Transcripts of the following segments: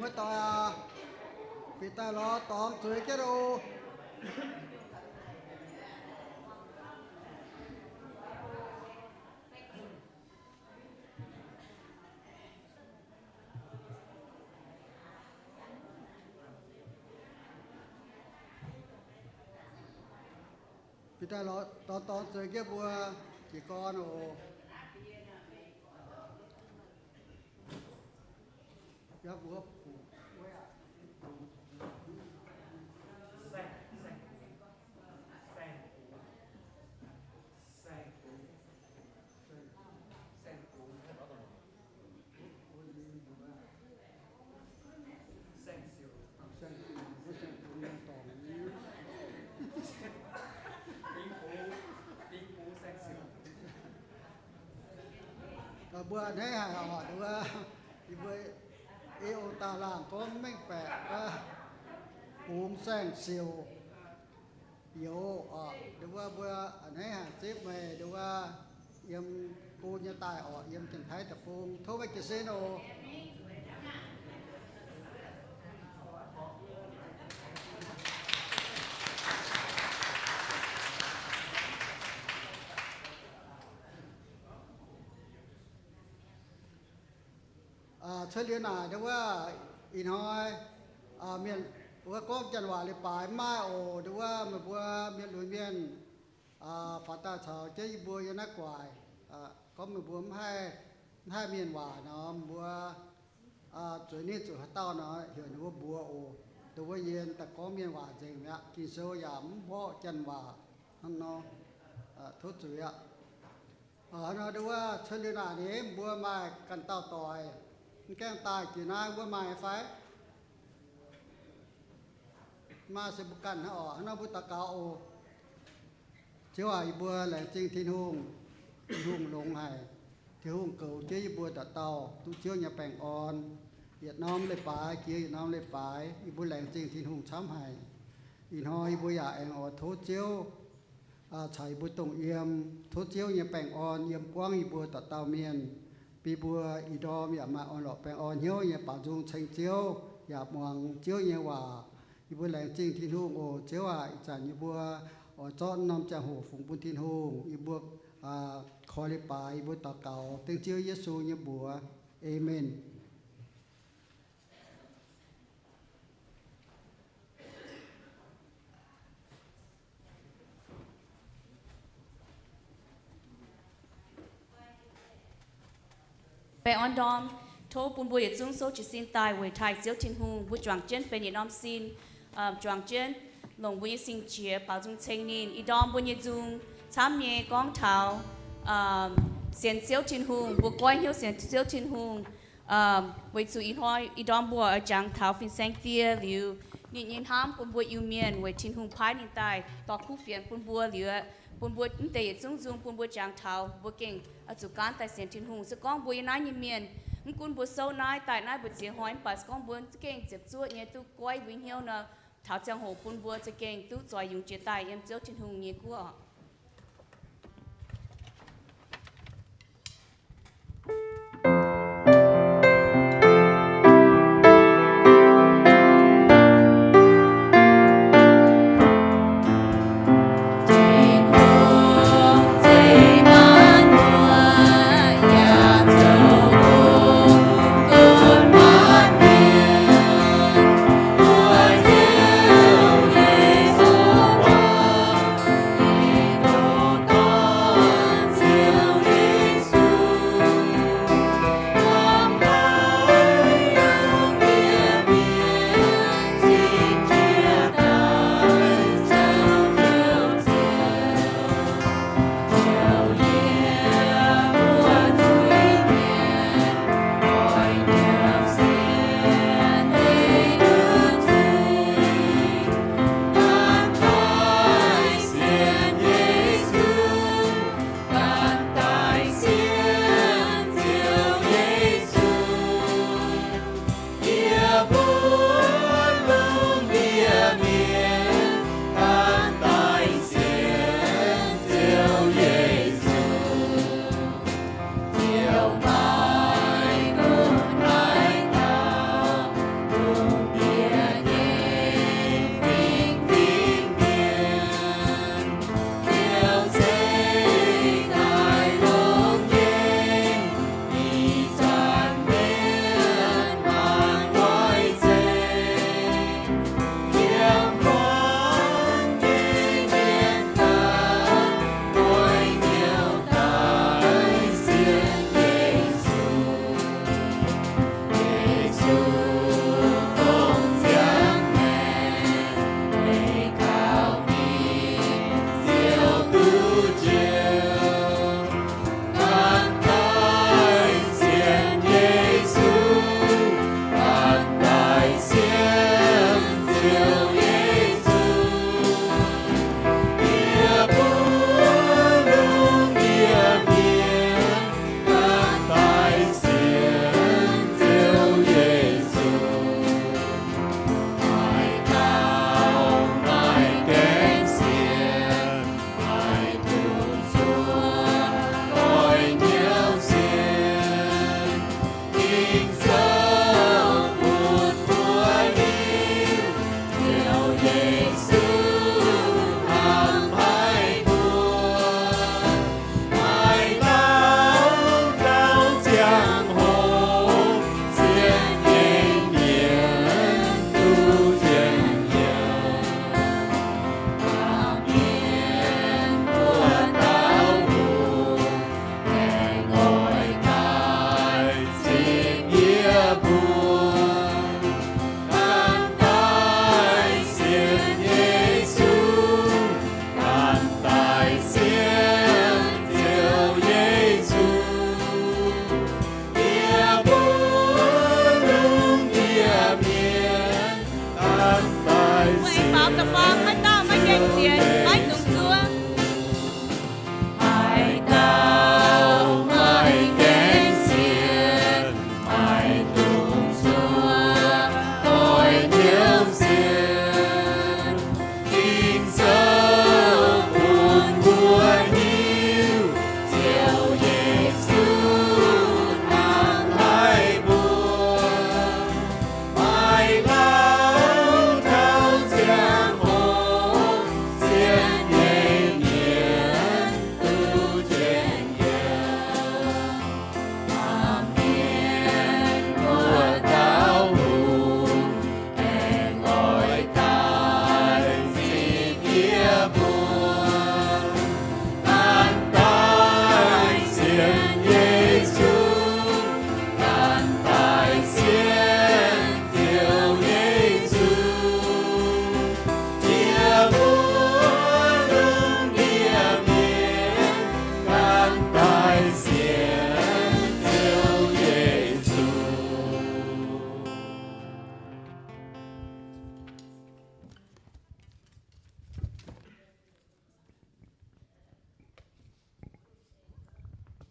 Muoz-doic aac, bieqc daaih lorz dorngx zueiz jienv oc. Bieqc daaih lorz dorngx zueiz jienv mbuo jiez gorn oc. Mbuo a'hneiv haic oc, nduov, yie mbuo ei ong-daauh laangh gorngv mengh baeqc wuov, bungx saeng-siouc youz oc. Nduov, mbuo a'hneiv haic zipv meih nduov, yiem go nyei daaih oc, yiem Janx-Taiv deic-bung. Tov meih jiez sin oc. Cuotv liuz naaic nduov, ih hnoi mienh wuov gorngv Janx-waac leiz-baaix mv maaih oc. Nduov, meih mbuo mienh lunx mienh faaux daaih caux jienv yie mbuo yiem naaiv guaaic, gorngv meih mbuo mv haih, mv haih mienh waac nor, mbuo zueiz ninh zuqc haaix dauh nor, heuc ninh mbuo mbuox oc. Nduov, yie daaih gorngv mienh waac nzengc mi'aqv. Ging-Sou yaac mv horpc Janx-waac hnangv nor. Tov zuiz aqv. Nduov, cuotv liuz naaic ni, mbuo maaih ganh dauh doic, mv gaengh daaih jiex naaiv, mbuo maaih fai? Maaih se mbuo ganh hnangv oc. Hnangv nor mbuo daux gaux oc. Ziouv aac, yie mbuo laengz zingh Tin-Hungh. Tin-Hungh longx haic. Tin-Hungh goux jienv yie mbuo dauh dauh duqv Ziouv nyei baengh orn. Yietc norm leiz-baaix jiex yietc norm leiz-baaix, yie mbuo laengz zingh Tin-Hungh camv haic. Ih hnoi yie mbuo yaac aengx oix tov Ziouv caux yie mbuo dongh yiem. Tov Ziouv nyei baengh orn yiem buangv yie mbuo dauh dauh mienh, bun mbuo ih ndorm yaac maaih orn-lorqc baengh orn hnyouv nyei baaux nzung ceng Ziouv, yaac muangx Ziouv nyei waac. Yie mbuo laengz zingh Tin-Hungh oc. Ziouv aac, ih zanc yie mbuo oix zorqv norm ziangh hoc fungx bun Tin-Hungh. Yie mbuo koi leiz-baaix, yie mbuo daux gaux dengv Ziouv Yesu nyei mbuox. Aamen. Baengh orn ndorm, tov bun mbuo yietc zungv souv jiez sin daaih weic taaih Ziouv Tin-Hungh. Mbuo juangc jienv benx yietc norm sin, juangc jienv longc mbuo nyei sing-jiex baaux nzung ceng ninh. Ih ndorm mbuo nyei nzung camv nyei gorngv taux sienx Ziouv Tin-Hungh, mbuo goiv hnyouv sienx Ziouv Tin-Hungh. Weic zuqc ih hnoi ih ndorm mbuo oix jangx taux fin-saeng die liuz, ninh nyei hnamv bun mbuo Iu-Mienh weic Tin-Hungh paaiv ninh daaih dorh kuv fienx bun mbuo liuz, bun mbuo mv deix yietc zungv nzung bun mbuo jangx taux mbuo gengh zuqc gaanv daaih sienx Tin-Hungh. Se gorngv mbuo yiem naaiv nyei mienh, mv gunv mbuo souv naaiv daaih naaiv mbu'ziex hnoi, mv baac se gorngv mbuo za'gengh ziepc zuoqv nyei duqv goiv mbuo hnyouv nor, taux ziangh hoc bun mbuo za'gengh duqv zoix yungz jiex daaih yiem Ziouv Tin-Hungh nyei guoqv.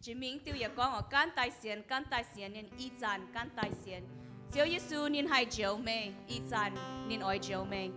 Jiex mingh diuh yaac gorngv oc, gaanv daaih sienx, gaanv daaih sienx, ninh ih zanc gaanv daaih sienx. Ziouv Yesu ninh haih njoux meih, ih zanc ninh oix njoux meih.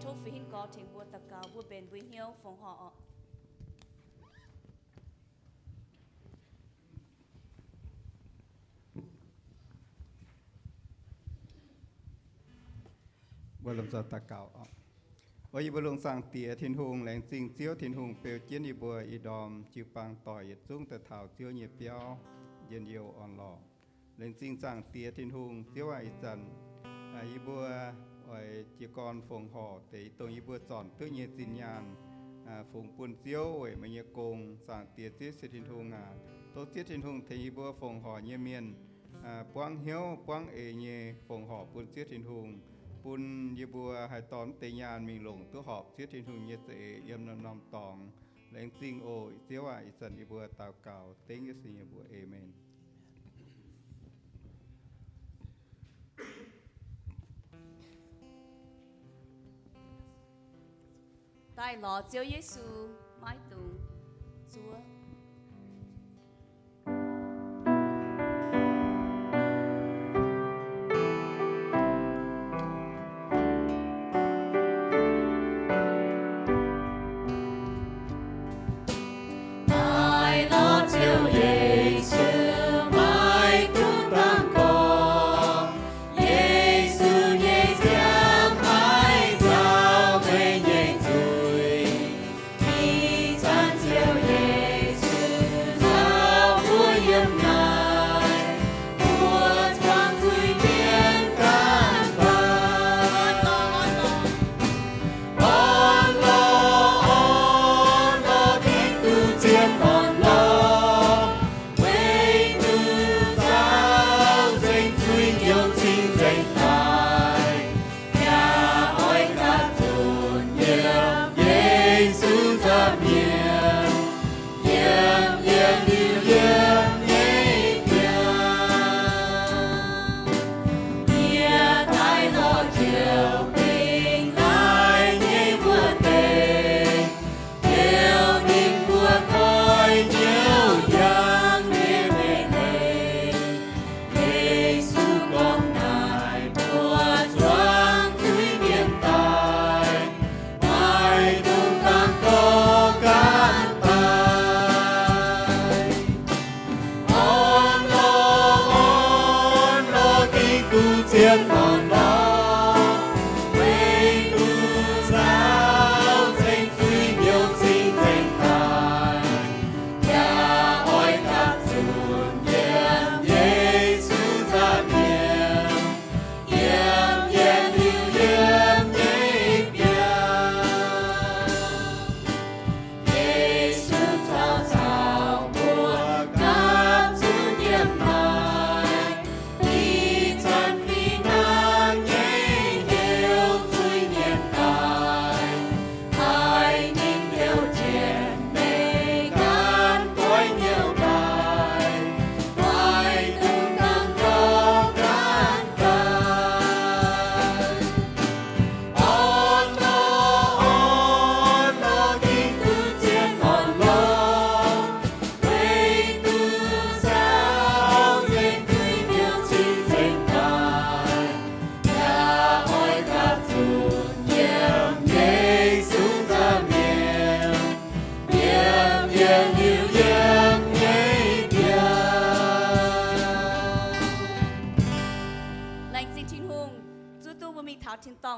Tov fih hingv gorx tengx mbuo daux gaux, mbuo mbenc mbuo hnyouv fongc horc oc. Mbuo lomh nzoih daux gaux oc. O yie mbuo longx zaangc Diex Tin-Hungh, laengz zingh Ziouv Tin-Hungh beu jienv yie mbuo ih ndorm jiu-baang doic yietc zungv daaih taux Ziouv nyei biauv njien-youh orn-lorqc. Laengz zingh zaangc Diex Tin-Hungh. Ziouv aac, ih zanc yie mbuo oix jiez gorn fongc horc deix dongh yie mbuo zornc duqv nyei zinh nyaanh fungx bun Ziouv weic meih nyei gong. Zaangc Diex Ziouv Yesu Tin-Hungh aac, tov Ziouv Tin-Hungh tengx yie mbuo fongc horc nyei mienh buangv hnyouv buangv eix nyei fongc horc bun Ziouv Tin-Hungh, bun yie mbuo haih dorh deix nyaanh mingh longc duqv horpc Ziouv Tin-Hungh nyei za'eix yiem norm-norm dorngx. Laengz zingh oc. Ziouv aac, ih zanc yie mbuo daux gaux dengv Yesu nyei mbuox. Aamen. Daaih lorz Ziouv Yesu maiv dungx zuov.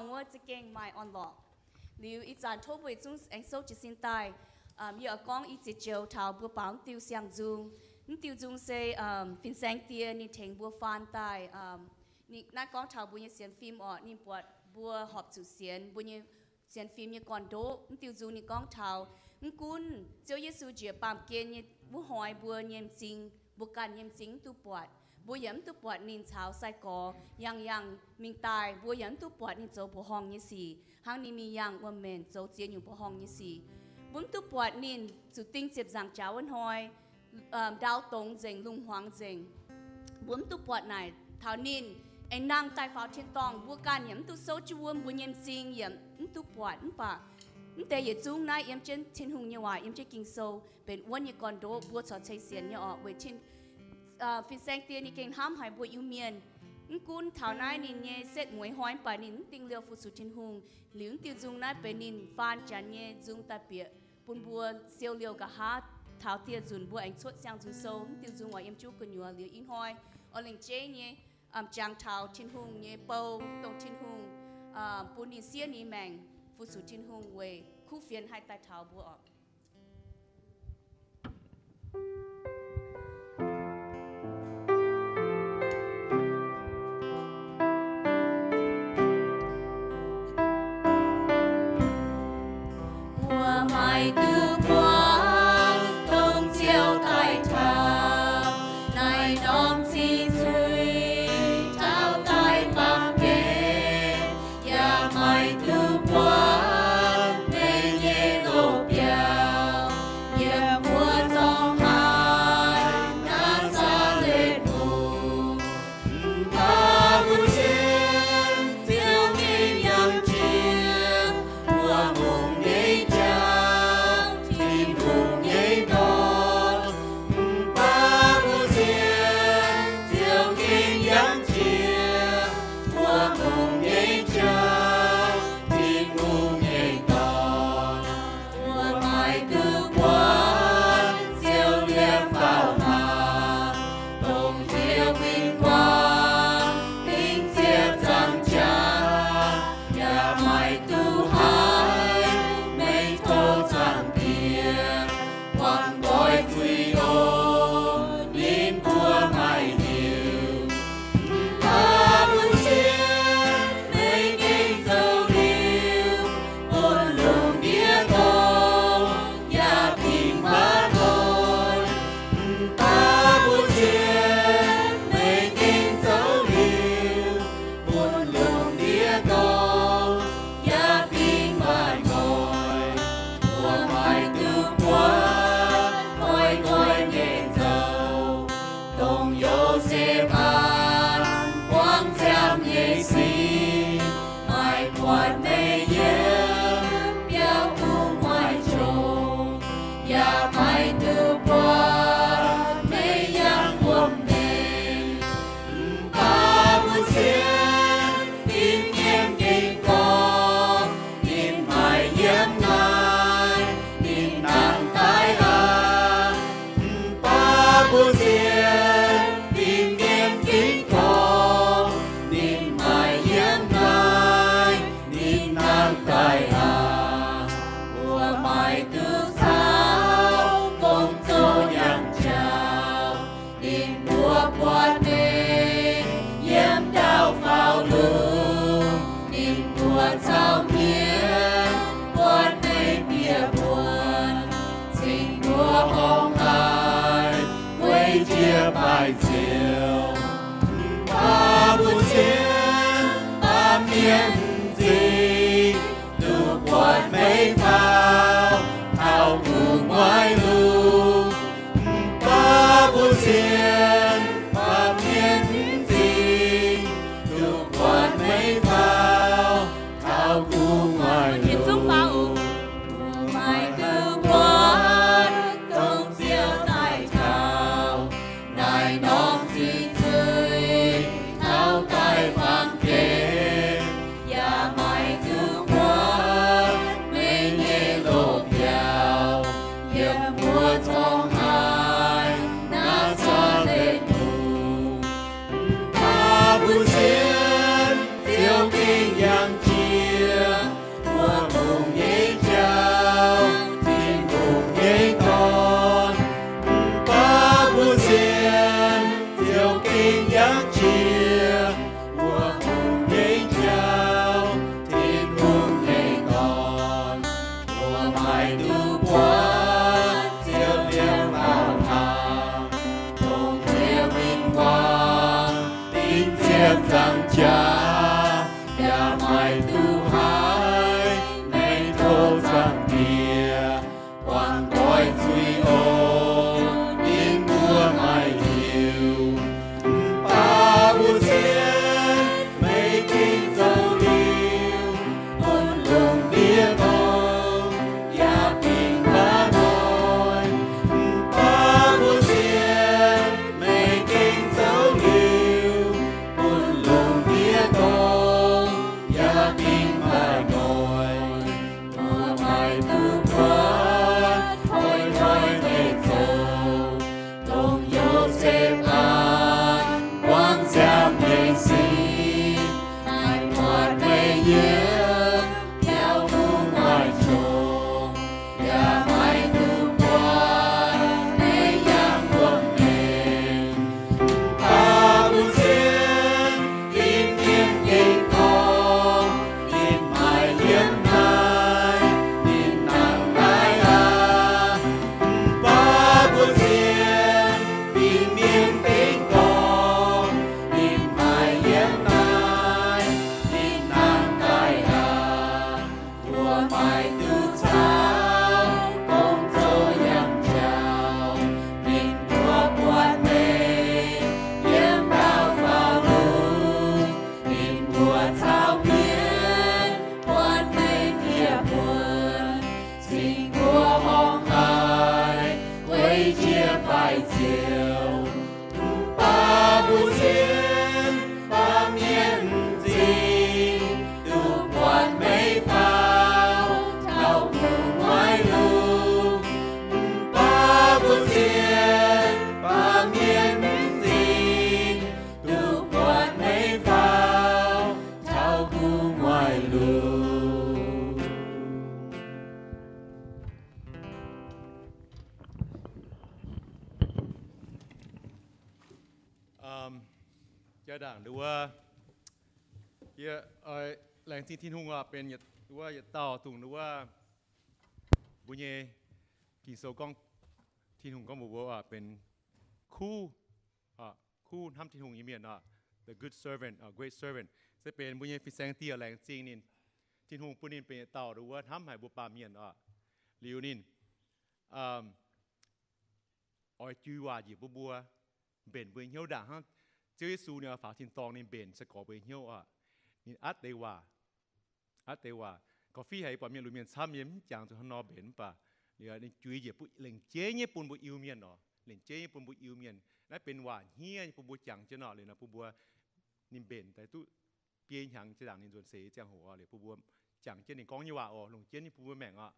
wuov za'gengh maaih orn-lorqc. Liuz ih zanc tov mbuo yietc zungv aengx souv jiez sin daaih, yie oix gorngv i ziex joux taux mbuo baaux mv diuh siang-nzung. Mv diuh nzung se fin-saeng die ninh tengx mbuo faan daaih. Ninh naaiv gorngv taux mbuo nyei sienx fim orqc, ninh buatc mbuo horpc zuqc sienx mbuo nyei sienx fim nyei gorn-ndoqv. Mv diuh nzung ninh gorngv taux mv gunv Ziouv Yesu njiec baamh gen nyei wuov hnoi mbuo nyei m'zing, mbuo ganh nyei m'zing mv duqv buatc, mbuo yaac mv duqv buatc ninh caux sai-gorx, yangh yangh mingh daaih mbuo yaac mv duqv buatc ninh zoux mbuoqc horngh nyei sic, hnangv ninh mingh yangh wuom-maenc zoux ziex nyungc mbuoqc horngh nyei sic. Mbuo mv duqv buatc ninh zuqc ding ziepc nzaangc jaax wuov hnoi ndau dongz nzengc, lungh hmuangx nzengc. Mbuo mv duqv buatc naaic taux ninh aengx nangh daaih faaux tin-dorngh, mbuo ganh yaac mv duqv souv jienv wuom, mbuo nyei m'zing yaac mv duqv buatc. Mv baac mv deix yietc zungv naaiv yiem jienv Tin-Hungh nyei waac, yiem jienv Ging-Sou benx wuonv nyei gorn-ndoqv, mbuo corc ceix sienx nyei orqc. Weic fin-saeng die ninh gengh hnamv haic mbuo Iu-Mienh. Mv gunv taux naaiv ninh nyei setv mueiz hnoi, mv baac ninh mv dingh liouh fu-sux Tin-Hungh. Liuz mv diuh nzung naaiv benx ninh faan janx nyei nzung daaih bieqc bun mbuo siou liouh nqa'haav taux dieh nzunc mbuo aengx cuotv siang-nzung sou. Mv diuh nzung oix yiem jienv gu'nyuoz. Liuz ih hnoi oix lengc jeiv nyei jangx taux Tin-Hungh nyei bou, dongh Tin-Hungh bun ninh siev ninh maengc fu-sux Tin-Hungh weic kuv fienx haih daaih taux mbuo orqc. Mbuo maaih duqv buatc dongh Ziouv daaih taux naaiv norm ziqc zuiz taux daaih baamh gen, yaac maaih duqv buatc meih nyei loz-biauv yiem mbuo zorng haaix Naa^saa^letv Mungh. Mv baac mbuo sienx Ziouv gengh yangh jiex mbuo mungh nyei Jauv, Tin-Hungh nyei Dorn. Mv baac mbuo sienx Ziouv gengh yangh jiex mbuo mungh nyei Jauv, Tin-Hungh nyei Dorn. Mbuo maaih duqv buatc Ziouv liepc faaux maah, dongh hieh win-wangv dingc ziepc nzaangc jaax, yaac maaih duqv haiz meih tov Zaangc Diex buangh nqoi zuiz oc. Ninh mbuo maaih liuz, mv baac mbuo sienx meih gengh zoux liuz, bun lungh ndiev dorngx yaac dingc maiv nqoi. Mv baac mbuo sienx meih gengh zoux liuz, bun lungh ndiev dorngx yaac dingc maiv nqoi. Mbuo maaih duqv buatc nqoi nqoi nyei nzou, dongh Yosepv aah buangv ziangh nyei sin, maaih buatc meih yiem biauv gu'nguaaic jongc, yaac maaih duqv buatc meih yangh wuom-maengx. Mv baac mbuo sienx fim mienh gengh gorngv, ninh maaih yiem naaiv, ninh nangh daaih aqv. Mv baac mbuo sienx fim mienh gengh gorngv, ninh maaih yiem naaiv, ninh nangh daaih aqv. Mbuo maaih duqv caux gong-zoh yangh jauv, ninh mbuo buatc meih yiem ndaauv faaux lungh. Ninh mbuo caux hmien buatc meih bieqc buonc, cingx mbuo horngh haic weic jiex baaih ziouc. Mv baac mbuo sienx baamh mienh m'zing duqv buatc meih faaux taux gu'nguaaic lungh. Mv baac mbuo sienx baamh mienh m'zing duqv buatc meih faaux taux gu'nguaaic lungh. Maaih duqv buatc dongh Ziouv daaih taux naaiv norm ziqc zuiz taux daaih baamh gen, yaac maaih duqv buatc meih nyei loz-biauv yiem mbuo zorng haaix Naa^saa^letv Mungh. Mv baac mbuo sienx Ziouv gengh yangh jiex Nduov, yie laengz zingh Tin-Hungh oc, benx wuov yietc dauh dongh nduov mbuo nyei Ging-Sou gorngv Tin-Hungh gorngv mbuox mbuo oc, benx kuv, kuv hnamv Tin-Hungh nyei mienh oc, the good servant, great servant, se benx mbuo nyei fin-saeng dieh, laengz zingh ninh. Tin-Hungh bun ninh benx yietc dauh nduov hnamv haic mbuo baamh mienh oc. Liuz ninh oix jui waac njiec bun mbuo, mbenc mbuo nyei hnyouv ndaangc hnangv Ziouv Yesu ninh oix faaux tin-dorngh ninh mbenc sai-gorx mbuo nyei hnyouv oc. Ninh atv deix waac, atv deix waac. Gorqv-fiqv haic, buatc mienh lunx mienh camv, yie mv jangx zuqc hnangv nor mbenc mv baac ninh jui njiec bun, lengc jeiv nyei bun mbuo Iu-Mienh oc, lengc jeiv nyei bun mbuo Iu-Mienh. Naaiv benx waac hniev nyei bun mbuo jangx jienv oc. Liuz nor bun mbuo, ninh mbenc daaih duqv biei hnyangx jiex ndaangc ninh nzuonx seix ziangh hoc oc. Liuz bun mbuo jangx jienv ninh gorngv nyei waac oc, longc jienv nyei bun mbuo maengc oc.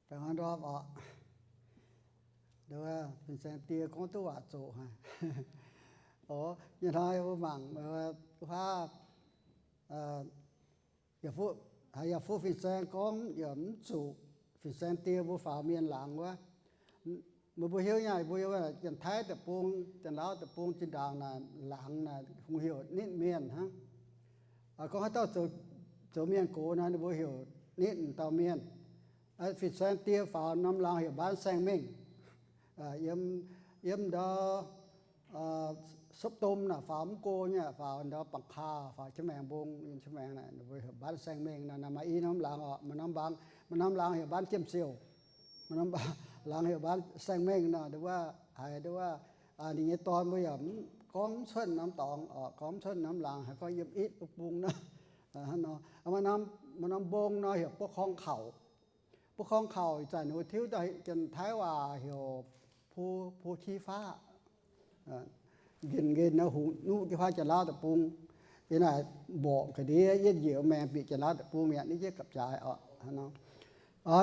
Da'hnangv ndortv oc, fin-saeng die gorngv duqv waac zoqc haic. Oc, nyei hnoi mbuo mangc wuov, haaix yaac fuqv fin-saeng gorngv yaac mv zuqc. Fin-saeng die mbuo faaux mienh laangz wuov, meih mbuo hiuv nyei, mbuo Janx-Taiv deic-bung, Janx-Lauv deic-bung zinh ndaangc naaic laangz naaic hungh heuc nitv mienh hnangv. Gorngv haaix dauh zoux mienh gox nor, ninh mbuo heuc nitv dauh mienh. Fin-saeng die faaux norm laangz heuc บ้านแซงเม้ง. Yiem ndau Sopv Dom naaic faaux mv go nyei, faaux ndau Bangc Kaa, faaux Cien Maengx Mbong, Cien Maengx naaic, ninh mbuo heuc บ้านแซงเม้ง naaic. Maaih i norm laangz oc, maaih norm laangz heuc บ้านเจียมเสี่ยว, maaih norm laangz heuc บ้านแซงเม้ง nor. Nduov wuov haiz nduov wuov ninh nyei dorn mbuo yaac gorngv mv cuotv norm dorngx oc, gorngv mv cuotv norm laangz, haiz gorngv yiem itv wuov bung nor. Maaih norm mbong nor heuc ปกครองเขา, ปกครองเขา ih zanc ninh mbuo tiuv daaih Janx-Taiv waac heuc ภูชี้ฟ้า. Nqenc nqenc nor hungx nuqv jienv huaav Janx-Lauv deic-bung. Yie naaic mborqc ga'ndiev yietv njiec maengx bieqc Janx-Lauv deic-bung mi'aqv, ninh jienv gapv-jaaix oc. Hnangv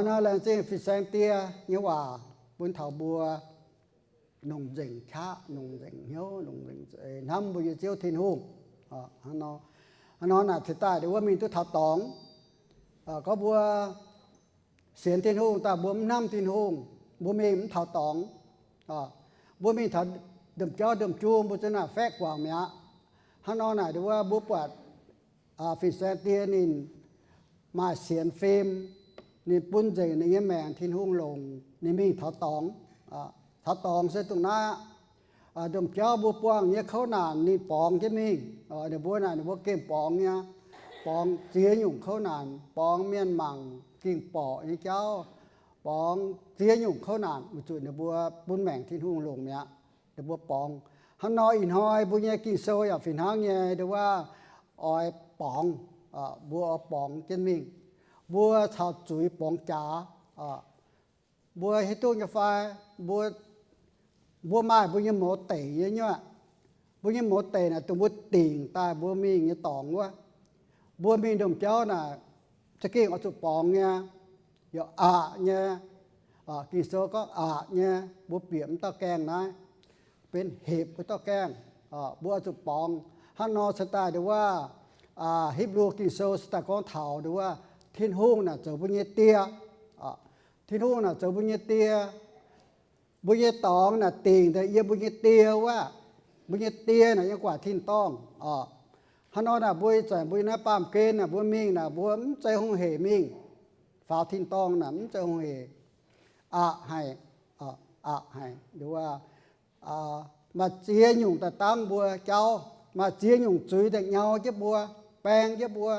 nor laengz zingh fin-saeng die nyei waac bun taux mbuo longc nzengc qaqv, longc nzengc hnyouv, longc nzengc za'eix hnamv mbuo nyei Ziouv Tin-Hungh. Hnangv nor naaic cingx daaih wuov mingh duqv taux dorngx. Gorngv mbuo sienx Tin-Hungh daaih mbuo mv hnamv Tin-Hungh, mbuo mingh mv taux dorngx. Mbuo mingh taux domh jauv domh jung mbuo za'naaic faeqv guangc mi'aqv. Hnangv nor naaic wuov mbuo buatc fin-saeng die ninh maaih sienx fim, ninh bun nzengc ninh nyei maengc Tin-Hungh longc, ninh mingh taux dorngx. Taux dorngx se dongh naaiv aqv. Domh jauv mbuo buangh nyei kouv naanc ninh borngz jienv mingh. Ninh mbuo naaic ninh mbuo gengh borngz nyei, borngz ziex nyungc kouv naanc, borngz mienh mangc gengh borqc nyei jauv, borngz ziex nyungc kouv naanc weic zuqc ninh mbuo bun maengc Tin-Hungh longc mi'aqv. Ninh mbuo borngz. Hnangv nor ih hnoi mbuo nyei Ging-Sou yaac fih hnangv nyei, nduov wuov oix borngz, mbuo oix borngz jienv mingh. Mbuo caux zuiz borngz jaax. Mbuo hiuv duqv nyei fai? Mbuo maaih mbuo nyei mouz deic nyei nyuoqc. Mbuo nyei mouz deic naaic dongh mbuo dingc daaih mbuo mingh nyei dorngx wuov. Mbuo mingh domh jauv naaic za'gengh oix zuqc borngz nyei, yaac aqc nyei. Ging-Sou gorngv aqc nyei, mbuo bieqc mv dauh gaengh naaiv, benx hepc wuov dauh gaengh. Mbuo oix zuqc borngz. Hnangv nor cingx daaih nduov wuov, Hipv^lu Ging-Sou cingx daaih gorngv taux nduov wuov, Tin-Hungh naaic zoux mbuo nyei Die. Tin-Hungh naaic zoux mbuo nyei Die. Mbuo nyei dorngx naaic dingc daaih yiem mbuo nyei die wuov. Mbuo nyei die naaic yiem gu'nguaaic tin-dorngh. Hnangv nor naaic mbuo ih zanc mbuo naaiv baamh gen naaic mbuo mingh naaic mbuo mv zeiz hungh heic mingh. Faaux tin-dorngh naaic mv zeiz hungh heic. Aqc haic, aqc haic. Maaih ziex nyungc daaih dangv mbuo jauv, maaih ziex nyungc zuiz daaih nyau jienv mbuo, baeng jienv mbuo.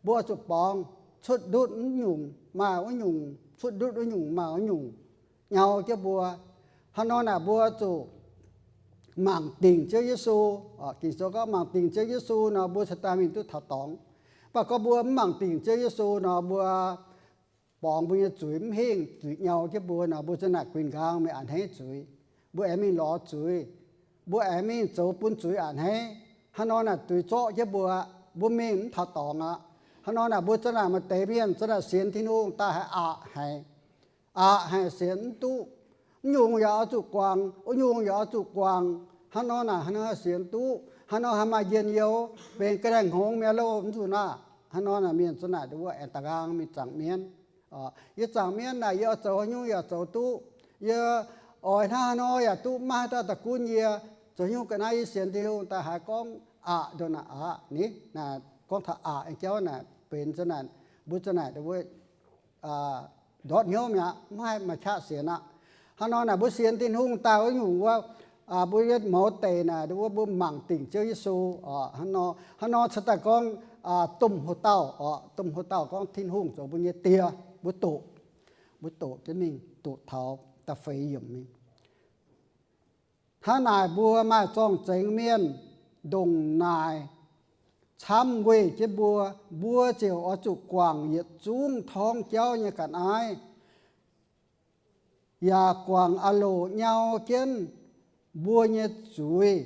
Mbuo oix zuqc borngz, cuotv ndutv wuov nyungc maaih wuov nyungc, cuotv ndutv wuov nyungc maaih wuov nyungc nyau jienv mbuo. Hnangv nor naaic mbuo zuqc mangc dingc Ziouv Yesu. Ging-Sou gorngv mangc dingc Ziouv Yesu nor mbuo cingx daaih mingh duqv taux dorngx. Mv baac gorngv mbuo mv mangc dingc Ziouv Yesu nor mbuo borngz mbuo nyei zuiz mv hingh, zuiz nyau jienv mbuo nor mbuo za'naaic guinh nqaang mingh a'hneiv zuiz. Mbuo aengx mingh lorz zuiz. Mbuo aengx mingh zoux bun zuiz a'hneiv. Hnangv nor naaic zuiz zorqv jienv mbuo, mbuo mingh mv taux dorngx aqv. Hnangv nor naaic mbuo za'naaic maaih deix mienh za'naaic sienx Tin-Hungh daaih haiz aqc haic. Aqc haic sienx mv duqv. Mv nyungc yaac oix zuqc guangc, wuov nyungc yaac oix zuqc guangc. Hnangv nor naaic haaix nor sienx duqv, haaix nor haih maaih njien-youh, benx ga'naaiv hngongx mi'aqv loh, mv zuqc naaic. Hnangv nor naaic mienh za'naaic nduov wuov aengx da'nqaang mingh zaangc mienv. Yie zaangc mienv naaic yie oix zoux haaix nyungc yaac zoux duqv. Yie oix hnangv haaix nor yaac duqv, maiv haaix dauh daaih gunv yie. Zoux nyungc ga'naaiv yie sienx Tin-Hungh daaih haiz gorngv aqc ndongc naaic aqv ni. Naaic gorngv taux aqc nyei jauv naaic benx za'naaic, mbuo za'naaic nduov wuov ndortv hnyouv mi'aqv, maiv haih maaih qaqv sienx aqv. Hnangv nor naaic mbuo sienx Tin-Hungh daaih wuov nyungc wuov, mbuo nyei mouz deic naaic nduov wuov mbuo mangc dingc Ziouv Yesu. Hnangv nor, hnangv nor cingx daaih gorngv domh hoc dauh, domh hoc dauh gorngv Tin-Hungh zoux mbuo nyei Die. Mbuo doqc, mbuo doqc jienv mingh, doqc taux da'feix yiemc mingh. Hnangv naaic mbuo maaih zorng-zengx mienh ndongc naaic camv weih jienv mbuo, mbuo ziouc oix zuqc guangc yietc zungv torngv jauv nyei ga'naaiv, yaac guangc aah loc nyau jienv mbuo nyei zuiz,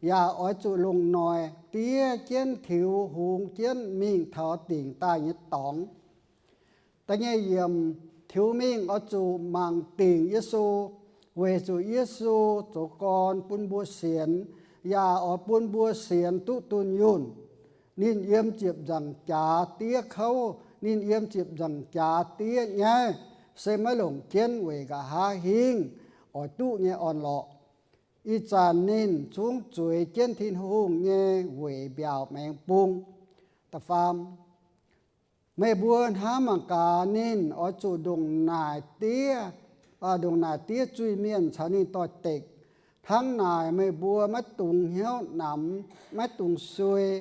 yaac oix zuqc longc noic diev jienv tiux hungx jienv mingh taux dingc daaih nyei dorngx. Da'nyeic yiemc, tiux mingh oix zuqc mangc dingc Yesu, weic zuqc Yesu zoux gorn bun mbuo sienx, yaac oix bun mbuo sienx duqv dunh yunh. Ninh yiem ziepc nzaangc jaax diev kouv, ninh yiem ziepc nzaangc jaax diev nyaiv, se maiv longc jienv weic nqa'haav hingv oix duqv nyei orn-lorqc. Ih zanc ninh zungv zueiz jienv Tin-Hungh nyei weic mbiaauc maengx bung. Da'faam, meih mbuo hnamv mangc gaax, ninh oix zuqc ndongc naaic diev, ndongc naaic diev zuiz-mienh caux ninh doix-dekc. Hnangv naaic meih mbuo maiv dungx hnyouv namx, maiv dungx suei.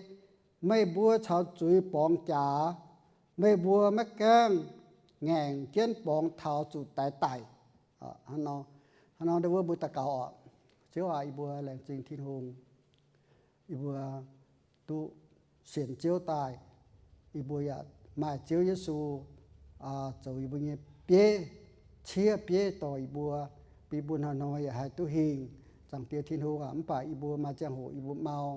Meih mbuo caux zuiz borngz jaax, meih mbuo maiv gaengh ngaengc jienv borngz taux zuqc daix daic. Hnangv nor, hnangv nor ndau wuov mbuo daux gaux oc. Ziouv aac, yie mbuo laengz zingh Tin-Hungh. Yie mbuo duqv sienx Ziouv daaih, yie mbuo yaac maaih Ziouv Yesu zoux yie mbuo nyei bieiv, ciev bieiv dorh yie mbuo, bun yie mbuo hnoi-hnoi yaac haih duqv hingh. Zaangc Diex Tin-Hungh aac, mv baac yie mbuo maaih ziangh hoc yie mbuo mau,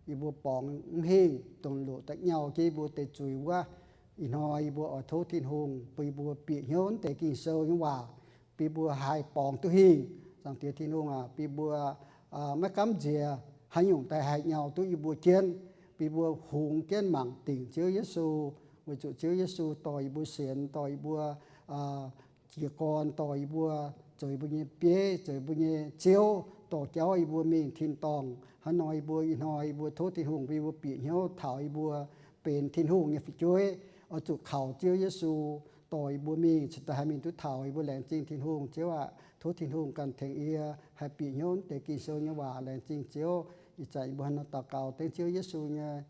yie mbuo borngz mv hingh, dongh loc da'nyau jienv yie mbuo deix zuiz wuov. Ih hnoi yie mbuo oix tov Tin-Hungh bun yie mbuo bieqc hnyouv naaiv deix Ging-Sou nyei waac, bun yie mbuo haih borngz duqv hingh. Zaangc Diex Tin-Hungh aac, bun yie mbuo maiv gamv nziex haaix nyungc daaih haih nyau duqv yie mbuo jienv, bun yie mbuo hungx jienv mangc dingc Ziouv Yesu, weic zuqc Ziouv Yesu dorh yie mbuo sienx, dorh yie mbuo jiez gorn, dorh yie mbuo zoux yie mbuo nyei bieiv, zoux yie mbuo nyei Ziouv, dorh jauv yie mbuo mingh tin-dorngh. Hnangv nor yie mbuo ih hnoi yie mbuo tov Tin-Hungh bun yie mbuo bieqc hnyouv taux yie mbuo benx Tin-Hungh nyei fu'jueiv, oix zuqc kaux Ziouv Yesu dorh yie mbuo mingh, cingx daaih haih mingh duqv taux. Yie mbuo laengz zingh Tin-Hungh. Ziouv aac, tov Tin-Hungh ganh tengx yie haih bieqc hnyouv naaiv deix Ging-Sou nyei waac. Laengz zingh Ziouv. Ih zanc yie mbuo hnangv nor daux gaux dengv Ziouv Yesu nyei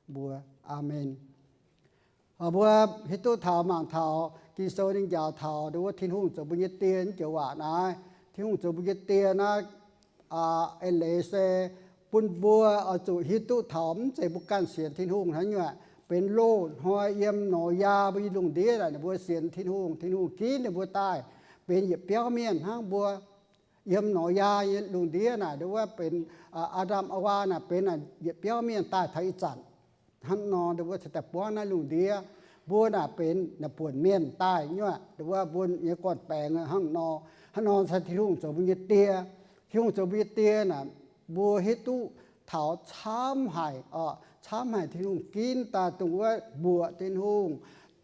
mbuox. Aamen. Mbuo hiuv duqv taux mangc taux Ging-Sou ninh njaaux taux nduov Tin-Hungh zoux mbuo nyei Die naaiv joux waac naaiv. Tin-Hungh zoux mbuo nyei Die naaiv eix leiz se bun mbuo oix zuqc hiuv duqv taux mv zeiz mbuo ganh sienx Tin-Hungh hnangv nyei aqv. Benx loz-hnoi yiem Noyaa mbuo nyei lungh ndiev naaic, ninh mbuo sienx Tin-Hungh, Tin-Hungh ginv ninh mbuo daaih benx yietc biauv mienh hnangv mbuo. Yiem Noyaa nyei lungh ndiev naaic, nduov wuov benx Aa^ndam Aa^waa naaic benx naaic yietc biauv mienh daaih taux ih zanc. Hnangv nor nduov wuov cingx daaih buangv naaiv lungh ndiev. Mbuo naaic benx naaic buonc mienh daaih nyei aqv. Nduov wuov mbuo nyei gorn-baengx hnangv nor. Hnangv nor se Tin-Hungh zoux mbuo nyei Die. Tin-Hungh zoux mbuo nyei Die naaic, mbuo hiuv duqv taux camv haic, camv haic Tin-Hungh ginv daaih dongh wuov mbuoqc Tin-Hungh,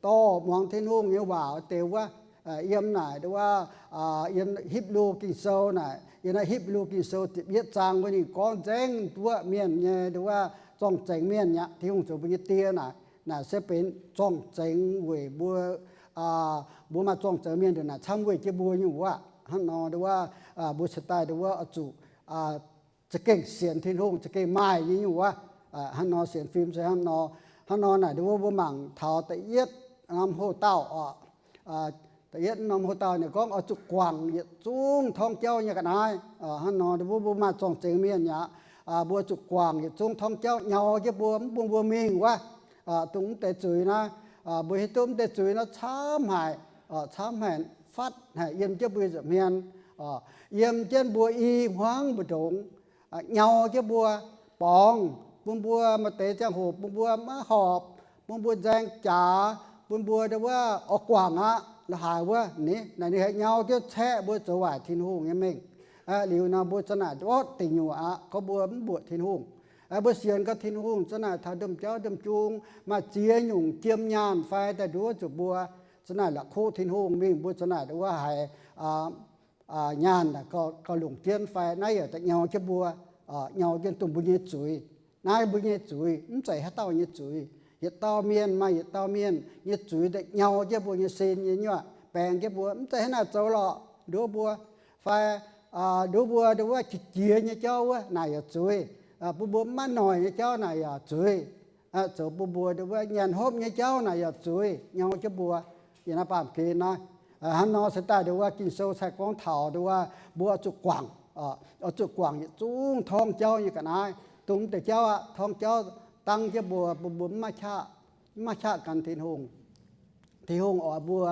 dorh muangx Tin-Hungh nyei waac deix wuov. Yiem naaic wuov, yiem Hipv^lu Ging-Sou naaic, yiem naaiv Hipv^lu Ging-Sou ziepc yietv zaang wuov ninh gorngv nzengc wuov mienh nyei wuov zorng-zengx mienh aqv, Tin-Hungh zoux mbuo nyei die naaic, naaic se benx zorng-zengx weic mbuo, mbuo maaih zorng-zengx mienh ndongc naaic camv weih jienv mbuo nyungc wuov. Hnangv nor wuov, mbuo cingx daaih wuov oix zuqc za'gengh sienx Tin-Hungh, za'gengh maaih nyei nyungc wuov. Hnangv nor sienx fim se hnangv nor. Hnangv nor naaic wuov mbuo mangc taux da'yietv norm houx-daauh oc. Da'yietv norm houx-daauh ninh gorngv oix zuqc guangc yietc zungv torngv jauv nyei ga'naaiv. Hnangv nor wuov mbuo maaih zorng-zengx mienh aqv, mbuo zuqc guangc yietc zungv torngv jauv nyau jienv mbuo, mv bun mbuo mingh wuov, dongh mv deix zuiz naaiv. Mbuo hiuv duqv mv deix zuiz naaiv camv haic, camv haic, fatv haic yiem jienv mbuo nza'hmien, yiem jienv mbuo i hmuangv mbu'ndongx, nyau jienv mbuo, borngz bun mbuo maaih deix ziangh hoc bun mbuo maiv horpc, bun mbuo nzaeng jaax, bun mbuo wuov oix guangc aqv, la'haaix wuov. Naaic ninh haih nyau jienv caeqv mbuo zoux waaic Tin-Hungh nyei mengh. Liuz nor mbuo za'naaic ndortv deic nyuoqc aqv, gorngv mbuo mv mbuoqc Tin-Hungh. Mbuo sienx gau Tin-Hungh za'naaic taux ndongc jauv ndongc jung maaih ziex nyungc jiem nyaanh fai daaih nduov zuqc mbuo za'naaic la'kuqv Tin-Hungh mingh, mbuo za'naaic wuov haiz nyaanh gauh longc jienv fai naaiv yaac da'nyau jienv mbuo, nyau jienv dongh mbuo nyei zuiz. Naaiv mbuo nyei zuiz mv zeiz haaix dauh nyei zuiz. Yietc dauh mienh maaih yietc dauh mienh nyei zuiz da'nyau jienv mbuo nyei sin nyei nyuoqc, baengx jienv mbuo mv zeiz hnangv naaic zoux lorqc, nduov mbuo, fai nduov mbuo wuov qiex jiez nyei jauv wuov naaic yaac zuiz, bun mbuo maiv noic nyei jauv naaic yaac zuiz, zoux bun mbuo wuov nyanc hopv nyei jauv naaic yaac zuiz nyau jienv mbuo. Yiem naaiv baamh gen naaiv, hnangv nor se daaih nduov wuov Ging-Sou cingx gorngv taux nduov wuov mbuo oix zuqc guangc, oix zuqc guangc yietc zungv torngv jauv nyei ga'naaiv. Dongh mv deix jauv aqv, torngv jauv dangv jienv mbuo, bun mbuo mv maaih qaqv, mv maaih qaqv gan Tin-Hungh. Tin-Hungh oix mbuo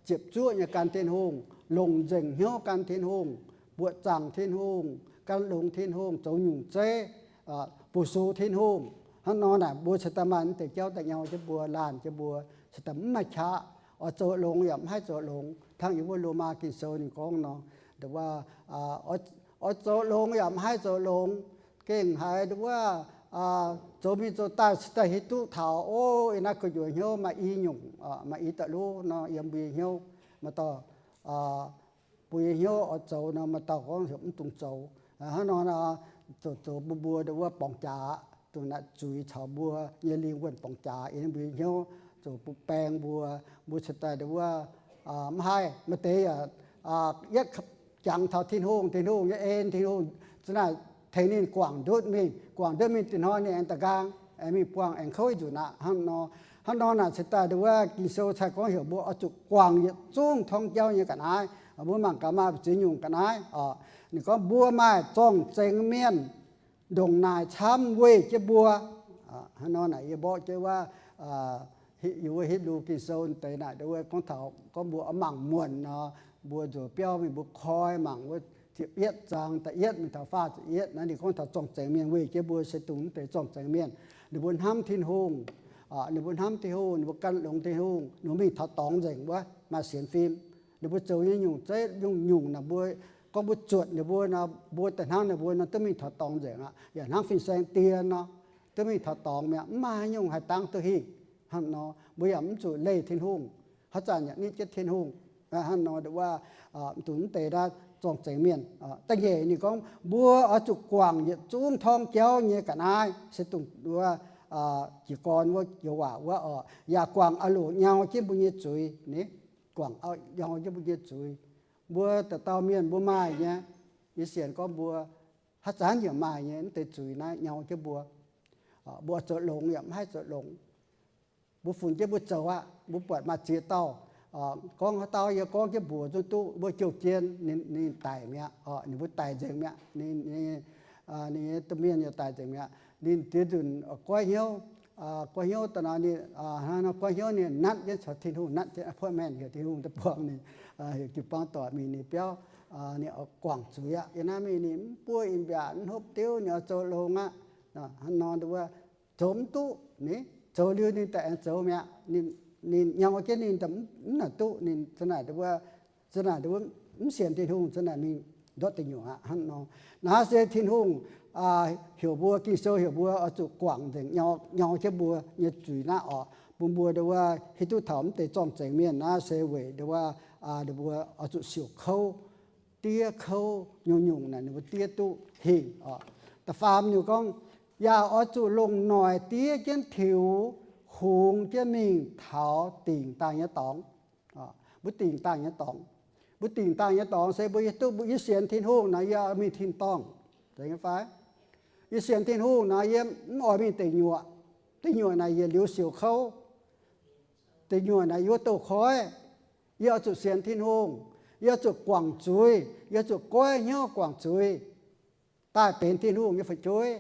ziepc zuoqv nyei gan Tin-Hungh, longc nzengc hnyouv gan Tin-Hungh, buoqc zaangc Tin-Hungh, gan longx Tin-Hungh, zoux nyungc zeiv, bu su Tin-Hungh. Hnangv nor naaic mbuo cingx daaih maaih mv deix jauv da'nyau jienv mbuo, laanh jienv mbuo, cingx daaih mv maaih qaqv. Oix zoux longx yaac mv haih zoux longx. Hnangv yiem wuov Lomaa Ging-Sou ninh gorngv nor, nduov wuov, oix zoux longx yaac mv haih zoux longx. Gengh haiz nduov wuov zoux mingh zoux daaih cingx daaih hiuv duqv taux, o, yiem naaiv gu'nyuoz hnyouv maaih i nyungc, maaih i da'luv nor yiem mbuo nyei hnyouv. Maaih dauh mbuo nyei hnyouv oix zoux nor, maaih dauh gorngv heuc mv dungx zoux. Hnangv nor, zoux zoux bun mbuo nduov wuov borngz jaax, dongh naaiv zuiz caux mbuo nyei lingh wuonh borngz jaax yiem mbuo nyei hnyouv, zoux bun baeng mbuo, mbuo cingx daaih nduov wuov mv haih. Maaih deix yaac yietv jangx taux Tin-Hungh, Tin-Hungh nyei en, Tin-Hungh za'naaic tengx ninh guangc ndutv mingh, guangc ndutv mingh dinh hnoi ninh aengx da'nqaang aengx mingh buangh aengx kouv nzunc aqv. Hnangv nor, hnangv nor naaic cingx daaih nduov wuov Ging-Sou cingx gorngv heuc mbuo oix zuqc guangc yietc zungv torngv jauv nyei ga'naaiv. Mbuo mangc gaax maaih ziex nyungc ga'naaiv oc. Ninh gorngv mbuo maaih zorng-zengx mienh ndongc naaic camv weih jienv mbuo. Hnangv nor naaic yie mborqv jienv wuov, yiem wuov Hipv^lu Ging-Sou deix naaic nduov wuov gorngv taux gorngv mbuo oix mangc muonc nor, mbuo nzueic biauv mingh mbuo koi mangc wuov ziepc yietv zaang da'yietv mingh taux faah ziepc yietv naaiv ninh gorngv taux zorng-zengx mienh weih jienv mbuo se dongh mv deix zorng-zengx mienh. Ninh mbuo hnamv Tin-Hungh, ninh mbuo hnamv Tin-Hungh, ninh mbuo gan longx Tin-Hungh, ninh mbuo mingh taux dorngx nzengc wuov maaih sienx fim. Ninh mbuo zoux nyei nyungc zeiv nyungc-nyungc naaic mbuo gorngv mbuo zuotc ninh mbuo nor, mbuo daaih hnangv ninh mbuo nor duqv mingh taux dorngx nzengc aqv. Yaac hnangv fin-saeng dien nor, duqv mingh taux dorngx mi'aqv, mv maaih haaix nyungc haih dangv duqv hingh. Hnangv nor mbuo yaac mv zuqc leih Tin-Hungh, haaix zanc yaac nitv jienv Tin-Hungh. Hnangv nor nduov wuov, dongh mv deix naaiv zorng-zengx mienh. Da'nyeic ninh gorngv mbuo oix zuqc guangc yietc zungv torngv jauv nyei ga'naaiv, se dongh wuov jiez gorn wuov joux waac wuov oc, yaac guangc a'loc nyau jienv mbuo nyei zuiz ni. Guangc nyau jienv mbuo nyei zuiz. Mbuo dauh dauh mienh mbuo maaih nyei, yie sienx gorngv mbuo haaix zanc yaac maaih nyei mv deix zuiz naaiv nyau jienv mbuo. Mbuo zoux longx yaac mv haih zoux longx. Mbuo funx jienv mbuo zoux aqv, mbuo buatc maaih ziex dauh gorngv haaix dauh yie gorngv jienv mbuox zungv duqv, mbuo jouh jien ninh daic mi'aqv, ninh mbuo daic nzengc mi'aqv, ninh nyei domh mienh yaac daic nzengc mi'aqv. Ninh diex nzunc goiv hnyouv, goiv hnyouv daaih nor, ninh goiv hnyouv ninh natv jienv caux Tin-Hungh, natv jienv appointment heuc Tin-Hungh daaih buangh ninh, heuc jiu-baang doic mingh ninh biauv, ninh oix guangc zuiz aqv. Yiem naaiv mingh ninh mv buov in-mbiaatc, mv hopv diuv, ninh oix zoux longx aqv. Hnangv nor nduov wuov zoux mv duqv ni, zoux liuz ninh daaih aengx zoux mi'aqv. Ninh nyau jienv ninh daaih mv naaic duqv, ninh za'naaic nduov wuov, za'naaic nduov wuov mv sienx Tin-Hungh, za'naaic mingh ndortv deic nyuoqc aqv. Hnangv nor naaiv se Tin-Hungh heuc mbuo, Ging-Sou heuc mbuo oix zuqc guangc nzengc nyau, nyau jienv mbuo nyei zuiz naaiv oc, bun mbuo nduov wuov hiuv duqv taux mv deix zorng-zengx mienh naaiv se weic nduov wuov, mbuo oix zuqc siouc kouv, diev kouv nyungc-nyungc naaic ninh mbuo diev duqv hingh oc. Da'faam ninh gorngv, yaac oix zuqc longc noic diev jienv tiux hungx jienv mingh taux dingc daaih nyei dorngx. Mbuo dingc daaih nyei dorngx, mbuo dingc daaih nyei dorngx se mbuo hiuv duqv mbuo, yie sienx Tin-Hungh naaic yie mingh tin-dorngh, zeiz nyei fai? Yie sienx Tin-Hungh naaic yie mv oix mingh deic nyuoqc. Deic nyuoqc naaic yietc liuz siouc kouv. Deic nyuoqc naaic yie wuov douz-koiv. Yie oix zuqc sienx Tin-Hungh. Yie oix zuqc guangc zuiz. Yie oix zuqc goiv hnyouv guangc zuiz, daaih benx Tin-Hungh nyei fu'jueiv,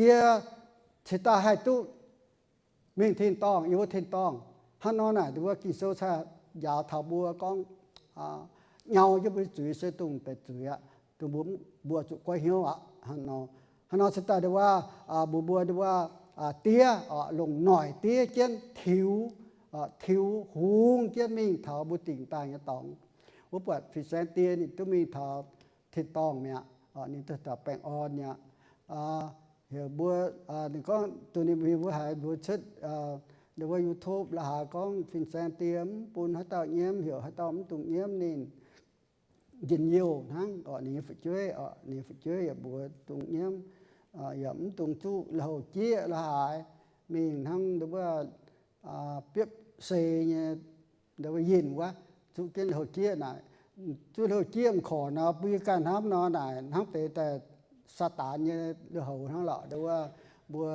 yie cingx daaih haih duqv mingh tin-dorngh, yiem wuov tin-dorngh. Hnangv nor naaic, nduov wuov Ging-Sou cingx njaaux taux mbuo gorngv, nyau jienv mbuo nyei zuiz se dongh deix zuiz aqv, dongh mbuo, mbuo zuqc goiv hnyouv aqv. Hnangv nor, hnangv nor cingx daaih nduov wuov, mbuo, mbuo nduov wuov, diev, longc noic diev jienv tiux, tiux hungx jienv mingh taux mbuo dingc daaih nyei dorngx. Wuov buatc fin-saeng die ninh duqv mingh taux tin-dorngh mi'aqv. Ninh duqv taux baengh orn mi'aqv. Heuc mbuo, ninh gorngv duqv ninh mingh mbuo haiz mbuo cuotv, nduov wuov YouTube la'haaix gorngv fin-saeng die mv bun haaix dauh nyiemv, heuc haaix dauh mv dungx nyiemv ninh. Njien-youh hnangv oc, ninh nyei fu'jueiv oc, ninh nyei fu'jueiv yaac mbuox dungx nyiemv, yaac mv dungx zuqv lui-houx jieqv la'haaix. Mingh hnangv nduov wuov biopv sei nyei, nduov wuov yinh wuov, zuqv jienv lui-houx jieqv naaic. Zuqv lui-houx jieqv m'korc nor, mbuo yie ganh hnamv nor naaic hnangv deix daaih Saadaan nyei lui-houx hnangv lorqc. Nduov wuov mbuo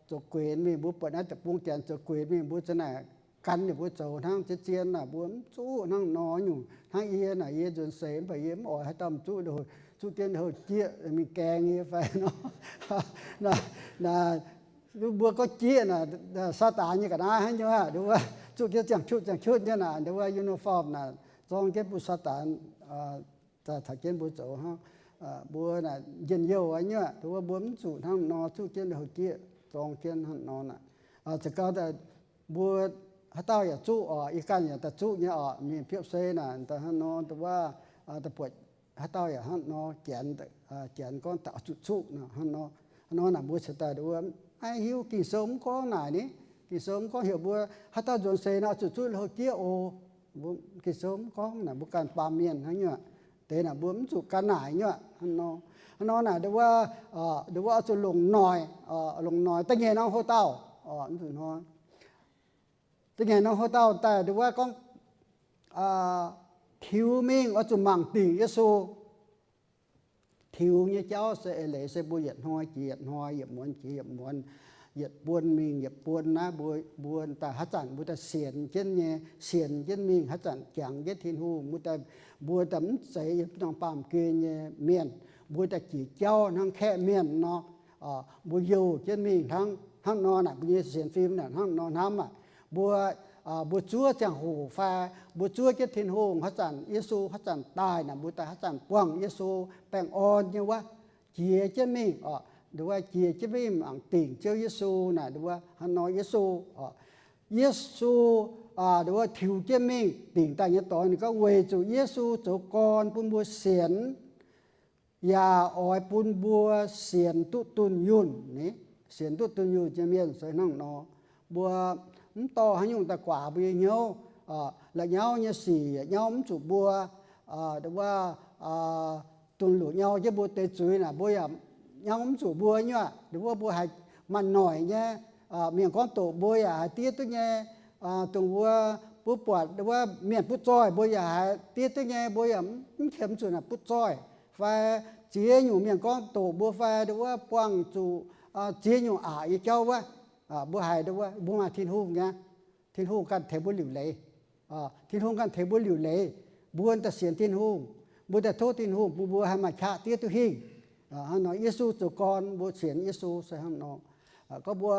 zoux guenx mingh, mbuo buatc naaiv deic-bung janx zoux guenx mingh, mbuo za'naaic gan ninh mbuo zoux hnangv. Zien-zien naaic mbuo mv zuqv hnangv nor nyungc. Hnangv yie naaic, yie nzuonx seix mv baac yie mv oix haaix dauh mv zuqv lui-houx, zuqv jienv lui-houx jieqv mingh gaeng yie fai nor. Naaic, mbuo gorngv jieqv naaic, Saadaan nyei ga'naaiv hnangv nyei aqv. Nduov wuov zuqv jienv ziangh qutv ziangh qutv nyei naaic, nduov wuov uniform naaic, zorng jienv bun Saadaan caux jienv mbuo zoux hnangv. Mbuo naaic njien-youh nyei aqv. Nduov wuov mbuo mv zuqc hnangv nor zuqv jienv lui-houx jieqv, zorng jienv hnangv nor naaic. Za'gau daaih mbuo haaix dauh yaac zuqv oc, yie ganh yaac daaih zuqv nyei oc. Mingh biopv sei naaic daaih hnangv nor, nduov wuov daaih buatc haaix dauh yaac hnangv nor janx, janx gorngv daaih zuqc zuqv nor, hnangv nor, hnangv nor naaic mbuo cingx daaih nduov wuov maiv hiuv. Ging-Sou mv gorngv naaic ni. Ging-Sou mv gorngv heuc mbuo haaix dauh nzuonx seix nor zuqc zuqv lui-houx jieqv oc. Mbuo, Ging-Sou mv gorngv naaic, mbuo ganh baamh mienh hnangv nyei aqv. Deix naaic mbuo mv zuqc ga'naaic nyei aqv. Hnangv nor, hnangv nor naaic nduov wuov, nduov wuov oix zuqc longc noic, longc noic da'nyeic norm houv dauh, mv zuqc hnoi da'nyeic norm houv dauh daaih nduov wuov gorngv tiux mingh oix zuqc mangc dingc Yesu. Tiux nyei jauv se eix leiz se mbuo yietc hnoi jiex yietc hnoi, yietc muonz jiex yietc muonz, yietc buonc mingh yietc buonc naaiv, mbuo, mbuo daaih haaix zanc mbuo daaih sienx jienv nyei, sienx jienv mingh haaix zanc jangx jienv Tin-Hungh, mbuo daaih, mbuo daaih mv zeiz yietc norm baamh gen nyei mienh, mbuo daaih jiex jauv hnangv kaeqv mienh nor. Mbuo youh jienv mingh hnangv, hnangv nor naaic mbuo nyei sienx fim naaic hnangv nor hnamv aqv. Mbuo, mbuo zuov ziangh hoc fai mbuo zuov jienv Tin-Hungh haaix zanc, Yesu haaix zanc daaih naaic, mbuo daaih haaix zanc buangh Yesu baengh orn nyei wuov, jiex jienv mingh oc. Nduov wuov jiex jienv mingh mangc dingc Ziouv Yesu naaic, nduov wuov hnangv nor Yesu oc. Yesu, nduov wuov tiux jienv mingh dingc daaih nyei dorngx, ninh gorngv weic zuqc Yesu zoux gorn bun mbuo sienx, yaac oix bun mbuo sienx duqv dunh yunh ni. Sienx duqv dunh yunh nyei mienh se hnangv nor. Mbuo mv dorh haaix nyungc daaih guaax mbuo nyei hnyouv. La'nyauv nyei sic yaac nyauv mv zuqc mbuo. Nduov wuov, dongh luoqc nyau jienv mbuo deix zuiz naaic, mbuo yaac nyauv mv zuqc mbuo nyei aqv. Nduov wuov mbuo haiz maaih noic nyei, mienh gorngv doqc mbuo yaac haiz diev duqv nyei. Dongh mbuo, mbuo buatc nduov wuov mienh butv zoih mbuo yaac haiz diev duqv nyei, mbuo yaac mv qiemx zuqc naaic butv zoih. Fai ziex nyungc mienh gorngv doqc mbuo fai nduov wuov buangh zuqc ziex nyungc aqc nyei jauv wuov, mbuo haiz nduov wuov mbuo maaih Tin-Hungh nyei. Tin-Hungh ganh tengx mbuo liuc leiz. Tin-Hungh ganh tengx mbuo liuc leiz. Mbuo daaih sienx Tin-Hungh, mbuo daaih tov Tin-Hungh bun mbuo haih maaih qaqv diev duqv hingh. Hnangv nor Yesu zoux gorn, mbuo sienx Yesu se hnangv nor. Gorngv mbuo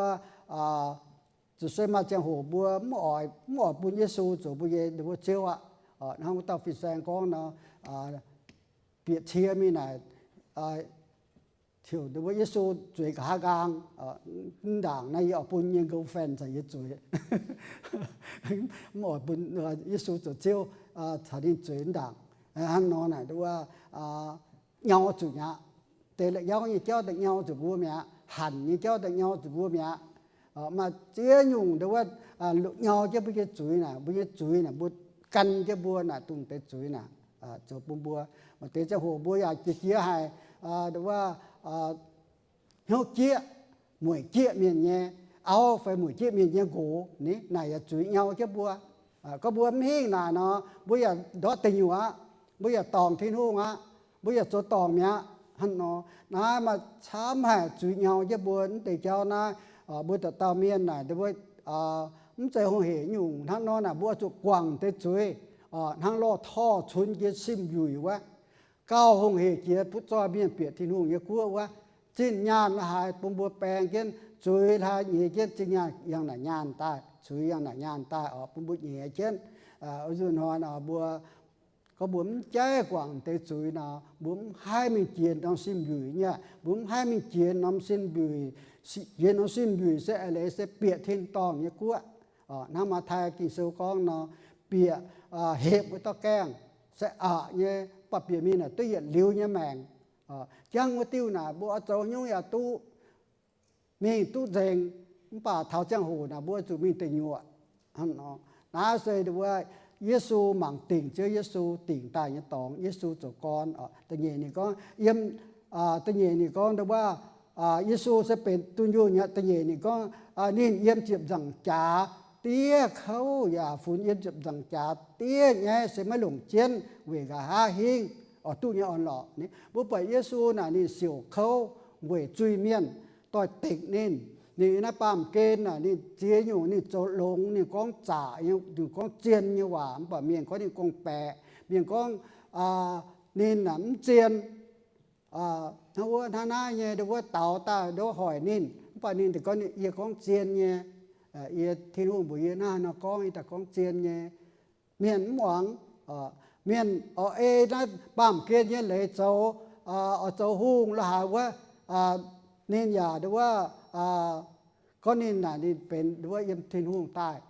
zuqc se maaih ziangh hoc mbuo mv oix, mv oix bun Yesu zoux mbuo nyei, mbuo Ziouv aqv. Hnangv wuov dauh fin-saeng gorngv nor, bieqc cie mingh naaic, heuc nduov wuov Yesu zueiz nqa'haav nqaang, mv ndaangc naaiv yie oix bun yie nyei girlfriend caux yie zueiz. Mv oix bun Yesu zoux Ziouv caux ninh zueiz mv ndaangc. Hnangv nor naaic nduov wuov nyau zuqc mi'aqv. deix la'nyauv nyei jauv daaih nyau zuqc mbuo mi'aqv, hanc nyei jauv daaih nyau zuqc mbuo mi'aqv. Maaih ziex nyungc ndongc wuov, longc nyau jienv mbuo nyei zuiz naaic, mbuo nyei zuiz naaic mbuo gan jienv mbuo naaic, dongh deix zuiz naaic zoux bun mbuo. Maaih deix ziangh hoc mbuo yaac jiex jiex haic, ndongc wuov, hnyouv jieqv, mueic jieqv mienh nyei auv fai mueic jieqv mienh nyei nqox, naaic yaac zuiz nyau jienv mbuo. Gorngv mbuo mv hingh naaic nor, mbuo yaac ndortv deic nyuoqc aqv, mbuo yaac dorngc Tin-Hungh aqv, mbuo yaac zoux dorngc mi'aqv. Hnangv nor, naaiv maaih camv haic zuiz nyau jienv mbuo mv deix jauv naaiv. Mbuo dauh dauh mienh naaic, mv zeiz hungh hec nyungc. Hnangv nor naaic mbuo oix zuqc guangc deix zuiz, hnangv lorh torh cunx jiex sin mbiuic wuov, gauh hungh hec jiex butv-zoih mienh bieqc Tin-Hungh nyei guoqv wuov. Zinh nyaanh la'haaix bun mbuo baeng jienv, zuiz la'haaix nyiex jienv, zinh nyaanh yangh naaic nyaanh daaih, zuiz yangh naaic nyaanh daaih oc, bun mbuo nyiex jienv. Nzunc hnoi mbuo, gorngv mbuo mv jaiv guangc deix zuiz nor, mbuo mv haih mingh jiex norm sin mbiuic nyei. Mbuo mv haih mingh jiex norm sin mbiuic. Jiex norm sin mbiuic se a'leiz se bieqc tin-dorngh nyei guoqv. Hnangv Matv^tai Ging-Sou gorngv nor, bieqc, hepc wuov dauh gaengh se aqc nyei, mv baac bieqc mingh naaic duqv yietc liuz nyei maengc. Jangv wuov diuh naaic mbuo oix zoux haaix nyungc yaac duqv, mingh duqv nzengc, mv baac taux ziangh hoc naaic mbuo zuqc mingh deic nyuoqc. Naaiv se Yesu mangc dingc, Ziouv Yesu dingc daaih nyei dorngx, Yesu zoux gorn. Da'nyeic ninh gorngv yiem, da'nyeic ninh gorngv ndongc wuov, Yesu se benx dunh yunh nyei. Da'nyeic ninh gorngv, ninh yiem ziepc nzaangc jaax diev kouv yaac funx yiem ziepc nzaangc jaax diev nyaiv, se maiv longc jienv weic nqa'haav hingv oix duqv nyei orn-lorqc. Mbuo buatc Yesu naaic ninh siouc kouv weic zuiz-mienh doix-dekc ninh. Ninh yiem naaiv baamh gen naaic ninh ziex nyungc, ninh zoux longx, ninh gorngv zaqc, ninh gorngv zien nyei waac, mv baac mienh gorngv ninh gorngv-baeqc. Mienh gorngv ninh naaic mv zien. Hnangv wuov hnangv naaiv nyei, ndongc wuov daux daaih ndongc hoic ninh, mv baac ninh daaih gorngv, yie gorngv zien nyei. Yie, Tin-Hungh mbuox yie hnangv haaix nor gorngv, yie daaih gorngv zien nyei. Mienh mv muangx. Mienh oix ei naaiv baamh gen nyei leiz zoux, oix zoux hungh la'haaix wuov, ninh yaac ndongc wuov gorngv ninh naaic ninh benx ndongc wuov yiem Tin-Hungh daaih.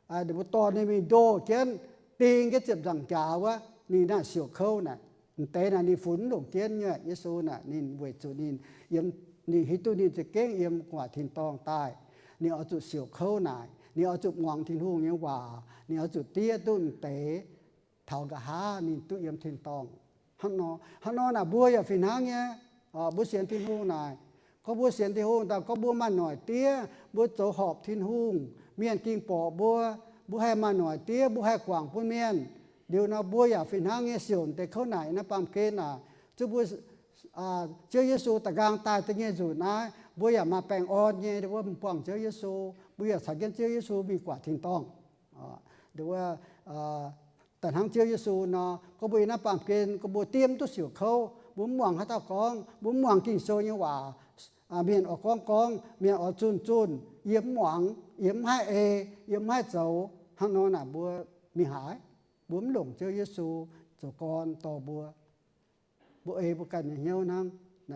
Ninh mbuo dorh ninh mingh ndoh jienv, ding jienv ziepc nzaangc jaax wuov, ninh naaic siouc kouv naaic. M'deix naaic ninh funx mv longc jienv nyei. Yesu naaic ninh weic zuqc ninh yiem, ninh hiuv duqv ninh za'gengh yiem gu'nguaaic tin-dorngh daaih, ninh oix zuqc siouc kouv naaic, ninh oix zuqc muangx Tin-Hungh nyei waac, ninh oix zuqc diev duqv m'deix taux nqa'haav ninh duqv yiem tin-dorngh. Hnangv nor, hnangv nor naaic mbuo yaac fih hnangv nyei. Mbuo sienx Tin-Hungh naaic, gorngv mbuo sienx Tin-Hungh daaih, gorngv mbuo maaih noic diev, mbuo zoux horpc Tin-Hungh, mienh ging borqc mbuo, mbuo haih maaih noic diev, mbuo haih guangc bun mienh. Liuz nor mbuo yaac fih hnangv nyei siouc deix kouv naaic naaiv baamh gen naaic. Zunv mbuo, Ziouv Yesu da'nqaang daaih da'nyeic nzunc naaiv, mbuo yaac maaih baengh orn nyei, mbuo mv buangh Ziouv Yesu, mbuo yaac caux jienv Ziouv Yesu mingh guaax tin-dorngh. Da'hnangv Ziouv Yesu nor, gorngv mbuo yiem naaiv baamh gen, gorngv mbuo diev mv duqv siouc kouv, mbuo mv muangx haaix dauh gorngv, mbuo mv muangx Ging-Sou nyei waac. Mienh oix gorngv gorngv, mienh oix zunh zunh, yie mv muangx, yie mv haih ei, yie mv haih zoux. Hnangv nor naaic mbuo mingh haaix? Mbuo mv longc Ziouv Yesu zoux gorn dorh mbuo. Mbuo ei mbuo ganh nyei hnyouv hnangv,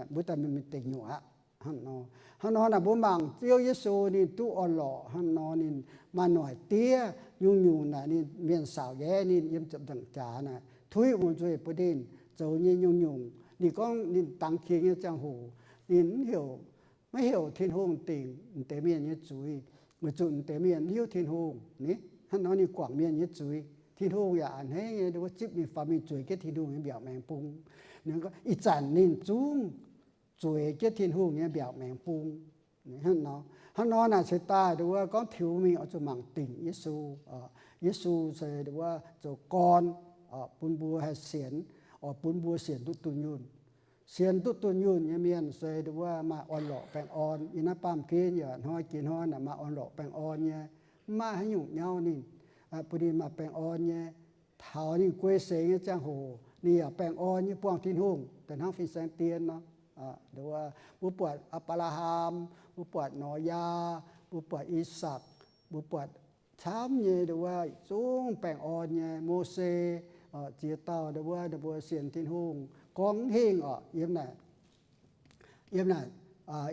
mbuo daaih mingh deic nyuoqc aqv. Hnangv nor, hnangv nor naaic mbuo mangc Ziouv Yesu ninh duqv orn-lorqc, hnangv nor ninh maaih noic diev nyungc-nyungc naaic ninh mienh saauc nqaeqv ninh yiem ziepc nzaangc jaax naaic tuiv wuom-nzuih bun ninh zoux nyei nyungc-nyungc. Ninh gorngv ninh dangx jiex nyei ziangh hoc, ninh mv heuc, maiv heuc Tin-Hungh dingc m'deix mienh nyei zuiz, weic zuqc m'deix mienh mv hiuv Tin-Hungh ni. Hnangv nor ninh guangc mienh nyei zuiz. Tin-Hungh yaac a'hneiv nyei, wuov zipv ninh faaux mingh zueiz jienv Tin-Hungh nyei mbiaauc maengx bung. Ninh gorngv ih zanc ninh zungv zueiz jienv Tin-Hungh nyei mbiaauc maengx bung. Hnangv nor, hnangv nor naaic ceix daaih ndongc wuov gorngv tiux mingh oix zuqc mangc dingc Yesu. Yesu se ndongc wuov zoux gorn bun mbuo haih sienx, oix bun mbuo sienx duqv dunh yunh. Sienx duqv dunh yunh nyei mienh se ndongc wuov maaih orn-lorqc baengh orn. Yiem naaiv baamh gen yaac hnoi jiex hnoi naaic maaih orn-lorqc baengh orn nyei. Mv maaih haaix nyungc nyauv ninh, bun ninh maaih baengh orn nyei. Taux ninh guei seix nyei ziangh hoc ninh yaac baengh orn nyei buangh Tin-Hungh, da'hnangv fin-saeng dien nor. Ndongc wuov mbuo buatc Apc^laa^ham, mbuo buatc Noyaa, mbuo buatc I^sakc, mbuo buatc camv nyei ndongc wuov zungv baengh orn nyei. Mose, ziex dauh ndongc wuov ninh mbuo sienx Tin-Hungh gorngv mv hingh oc. Yiem naaic, yiem naaic,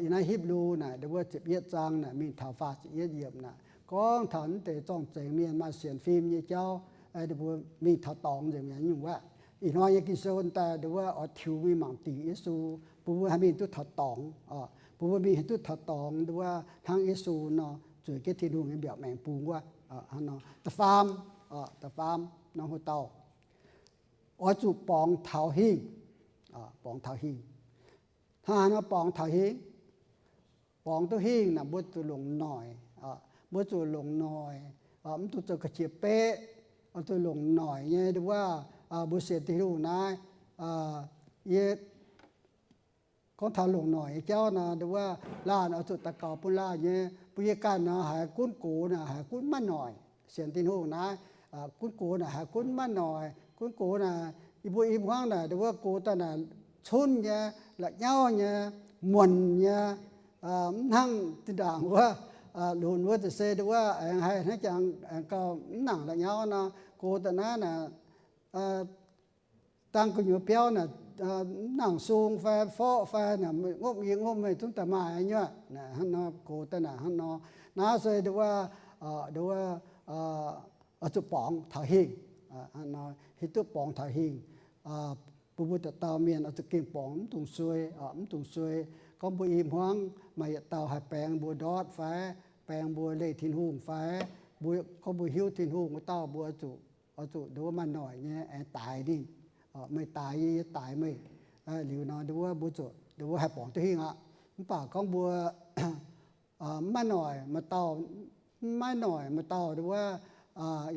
yiem naaiv Hipv^lu naaic ndongc wuov ziepc yietv zaang naaic mingh taux faah ziepc yietv yiemc naaic gorngv taux naaiv deix zorng-zengx mienh maaih sienx fim nyei jauv. Ninh mbuo mingh taux dorngx nzengc mi'aqv nyungc wuov. ih hnoi nyei Ging-Sou daaih nduov wuov oix tiux mingh mangc dingc Yesu, bun mbuo haih mingh duqv taux dorngx, bun mbuo mingh haih duqv taux dorngx nduov wuov hnangv Yesu nor, zueiz jienv Tin-Hungh nyei mbiaauc maengx bung wuov. Da'faam, da'faam norm hoc-dauh, oix zuqc borngz taux hingh. Borngz taux hingh. Hnangv haaix nor borngz taux hingh? Borngz duqv hingh naaic mbuo zuqc longc noic. Mbuo zuqc longc noic, mv dungx zoux ga'qiex beqv, zuqc longc noic nyei nduov wuov, mbuo sienx Tin-Hungh naaiv, yie gorngv taux longc noic nyei jauv nor, nduov wuov laanh oix zuqc daux gaux bun laanh nyei, bun yie ganh nor haiz gunv gox naaic haiz gunv maiv noic. Sienx Tin-Hungh naaiv, gunv gox naaic haiz gunv maiv noic. Gunv gox naaic, yie mbuo i hmuangv naaic nduov wuov gox daaih naaic cunv nyei, la'nyauv nyei, muonc nyei, mv hnangv zinh ndaangc wuov, lunx wuov ziouc se nduov wuov aengx haih hnangv jangx aengx gauh mv nangc la'nyauv nor, gox daaih naaiv naaic dangh gu'nyuoz biauv naaic mv nangc sung fai forqv fai naaic, ngopv yie ngopv meih zungv daaih maaih nyuoqv. Hnangv nor gox daaih naaic hnangv nor. Naaiv se nduov wuov, nduov wuov, oix zuqc borngz taux hingh. Hiuv duqv borngz taux hingh. Bun mbuo dauh dauh mienh oix zuqc gengh borngz, mv dungx suei, mv dungx suei. Gorngv mbuo i hmuangv maaih yietc dauh haih baeng mbuo ndortv fai, baeng mbuo leih Tin-Hungh fai, mbuo gorngv mbuo hiuv Tin-Hungh wuov dauh, mbuo oix zuqc, oix zuqc nduov wuov maaih noic nyei aengx daix ninh. Meih daix yie, yie daix meih. Liuz nor nduov wuov mbuo zuqc nduov wuov haih borngz duqv hingh aqv. Mv baac gorngv mbuo maiv noic maaih dauh, maiv noic maaih dauh nduov wuov,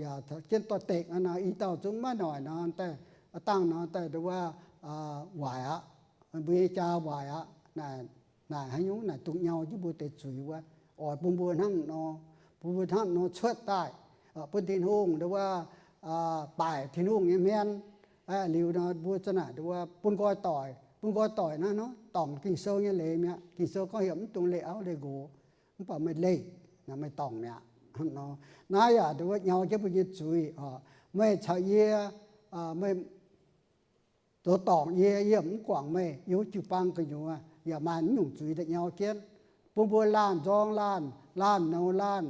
yaac jienv doix-dekc nor, i dauh zungv maiv noic nor, dangh nor daaih nduov wuov waaic aqv. Mbuo nyei jaa waaic aqv. Naaic haaix nyungc naaic dungx nyau jienv mbuo deix zuiz wuov. Oix bun mbuo hnangv nor, bun mbuo hnangv nor cuotv daaih, bun Tin-Hungh nduov wuov, baaic Tin-Hungh nyei hmien. Liuz nor mbuo za'naaic nduov wuov bun nqoi doic, bun nqoi doic naaiv nor dorngc Ging-Sou nyei leiz mi'aqv. Ging-Sou gorngv heuc mv dungx leih auv leih nqox, mv baac meih leih, meih dorngc mi'aqv. Hnangv nor, naaiv yaac nduov wuov nyau jienv mbuo nyei zuiz oc. Meih caux yie, meih zoux dorngc yie, yie mv guangc meih, yie wuov jiu-baang gu'nyuoz yaac maaih mv nyungc zuiz daaih nyau jienv, bun mbuo laanh nzorng laanh, laanh nouz laanh.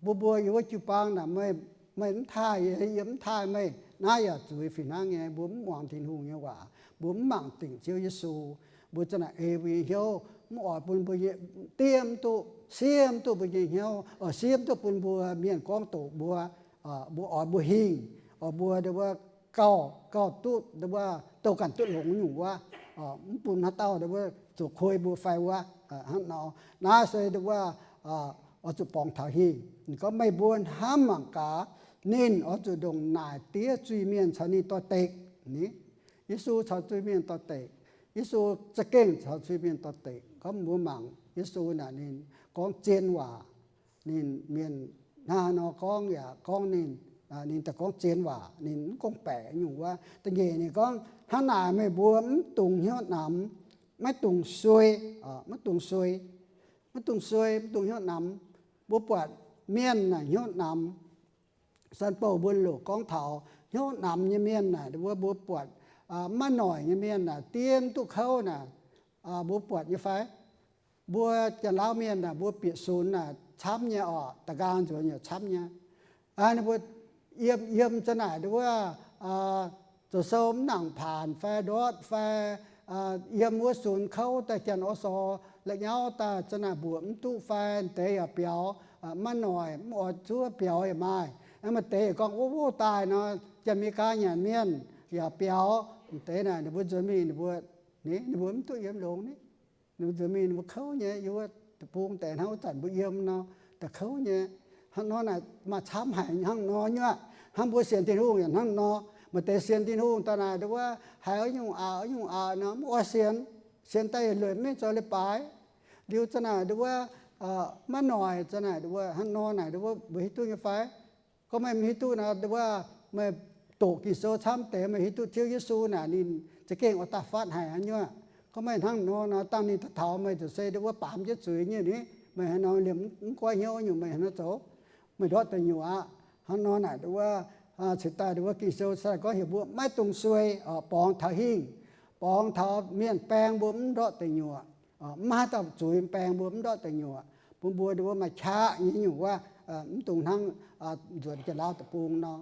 Bun mbuo yiem wuov jiu-baang naaic, meih mv taaih yie, yie mv taaih meih, naaiv yaac zuiz fih hnangv nyei. Mbuo mv muangx Tin-Hungh nyei waac, mbuo mv mangc dingc Ziouv Yesu, mbuo za'naaic ei mbuo nyei hnyouv, mv oix bun mbuo nyei, diev mv duqv, siev mv duqv mbuo nyei hnyouv, siev mv duqv bun mbuo mienh gorngv doqc mbuo. Mbuo oix mbuo hingh, oix mbuo nduov wuov gauh, gauh duqv nduov wuov douh ganh duqv longx nyungc wuov, mv bun haaix dauh nduov wuov zoux kuei mbuo fai wuov. Hnangv nor, naaiv se nduov wuov oix zuqc borngz taux hingh. Ninh gorngv meih mbuo hnamv mangc gaax, ninh oix zuqc ndongc naaic diev zuiz-mienh caux ninh doix-dekc. Ni, Yesu caux zuiz-mienh doix-dekc. Yesu za'gengh caux zuiz-mienh doix-dekc. Gorngv mbuo mangc Yesu naaic ninh gorngv zien waac, ninh mienh hnangv nor gorngv yaac gorngv ninh, ninh daaih gorngv zien waac, ninh mv gorngv-baeqc nyungc wuov. Da'nyeic ninh gorngv, hnangv naaic meih mbuo mv dungx hnyouv namx, maiv dungx suei, maiv dungx suei, maiv dungx suei, mv dungx hnyouv namx. Mbuo buatc mienh naaic hnyouv namx. Saan bouh mbuo loc gorngv taux hnyouv namx nyei mienh naaic, nduov wuov mbuo buatc maiv noic nyei mienh naaic, diev mv duqv kouv naaic, mbuo buatc nyei fai? Mbuo Janx-Lauv mienh naaic, mbuo bieqc sunx naaic camv nyei oc, da'nqaang nzuonx yaac camv nyei. Ninh mbuo yiem yiem za'naaic nduov wuov zoux sou mv nangc paanc fai ndortv fai, yiem wuov sunx kouv daaih janx-oix sorc la'nyauv daaih za'naaic mbuoqc mv duqv fai deix yaac biaux, maiv noic mv oix zuov biaux yaac maaih. Maaih deix yaac gorngv wuov, wuov daaih nor, Janx-Meigaa nyanc mienh yaac biaux. Deix naaic ninh mbuo nzuonx mingh ninh mbuo, ninh mbuo mv duqv yiem longx ni. Ninh mbuo nzuonx mingh ninh mbuo kouv nyei, yiem wuov deic-bung deix hnangv wuov zanc mbuo yiem nor, da'kouv nyei. Hnangv nor naaic maaih camv haic hnangv nor nyuoqc. Hnangv mbuo sienx Tin-Hungh yaac hnangv nor. Maaih deix sienx Tin-Hungh daaih naaic nduov wuov haiz wuov nyungc aqc, wuov nyungc aqc nor mv oix sienx. Sienx daaih yietc lueic mv zeiz leiz baaix. Liuz za'naaic nduov wuov maiv noic, za'naaic nduov wuov hnangv nor naaic nduov wuov mbuo hiuv duqv nyei fai? Gorngv meih mv hiuv duqv nor, nduov wuov meih doqc Ging-Sou camv deix, meih hiuv duqv Ziouv Yesu naaic ninh za'gengh oix daaih fatv haic aqv nyuoqc. Gorngv meih hnangv nor nor, dangh ninh daaih taux meih ziouc se nduov wuov baamz jienv zuiz nyei ni. Meih haaix nor liemh mv goiv hnyouv nyungc, meih haaix nor zoux? Meih ndortv deic nyuoqc aqv. Hnangv nor naaic nduov wuov cingx daaih nduov wuov Ging-Sou se gorngv heuc mbuo maiv dungx suei, borngz taux hingh, borngz taux mienh baeng mbuo mv ndortv deic nyuoqc. Mv haaix dauh zuiz baeng mbuo mv ndortv deic nyuoqc, bun mbuo nduov wuov maaih qaqv nyei nyungc wuov, mv dungx hnangv nzuonx Janx-Lauv deic-bung nor,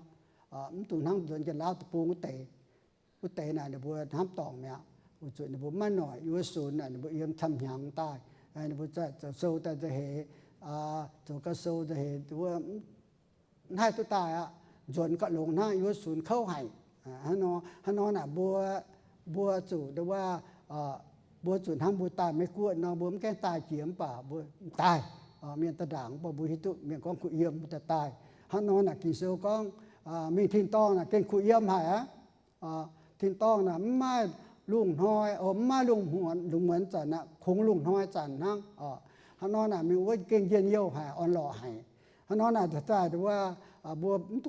mv dungx hnangv nzuonx Janx-Lauv deic-bung wuov deix. Wuov deix naaic ninh mbuo hnamv dorngc mi'aqv. Weic zuqc ninh mbuo maiv noic yiem wuov sunx naaic, ninh mbuo yiem camv-hnyangx daaih, ninh mbuo zoux sou daaih nza'heix, zoux gau sou nza'heix wuov, mv haih duqv daaih aqv. Nzuonx gauh longx hnangv, yiem wuov sunx kouv haic. Hnangv nor, hnangv nor naaic mbuo, mbuo zuqc ndongc wuov, mbuo zuqc hnamv mbuo daaih Meiv-Guoqv nor, mbuo mv gaengh daaih jiex mv baac mbuo daaih. Mienh daaih ndaangc mv baac mbuo hiuv duqv mienh gorngv kuh yiem, mbuo daaih daaih. Hnangv nor naaic Ging-Sou gorngv, mingh tin-dorngh naaic gengh kuh yiem haic aqv. Tin-dorngh naaic mv maaih lungh hnoi, o, mv maaih lungh muonz, lungh muonz zanc aqv, kungx lungh hnoi zanc hnangv. Hnangv nor naaic mingh wuov gengh njien-youh haic, orn-lorqc haic. Hnangv nor naaic daaih wuov, mbuo mv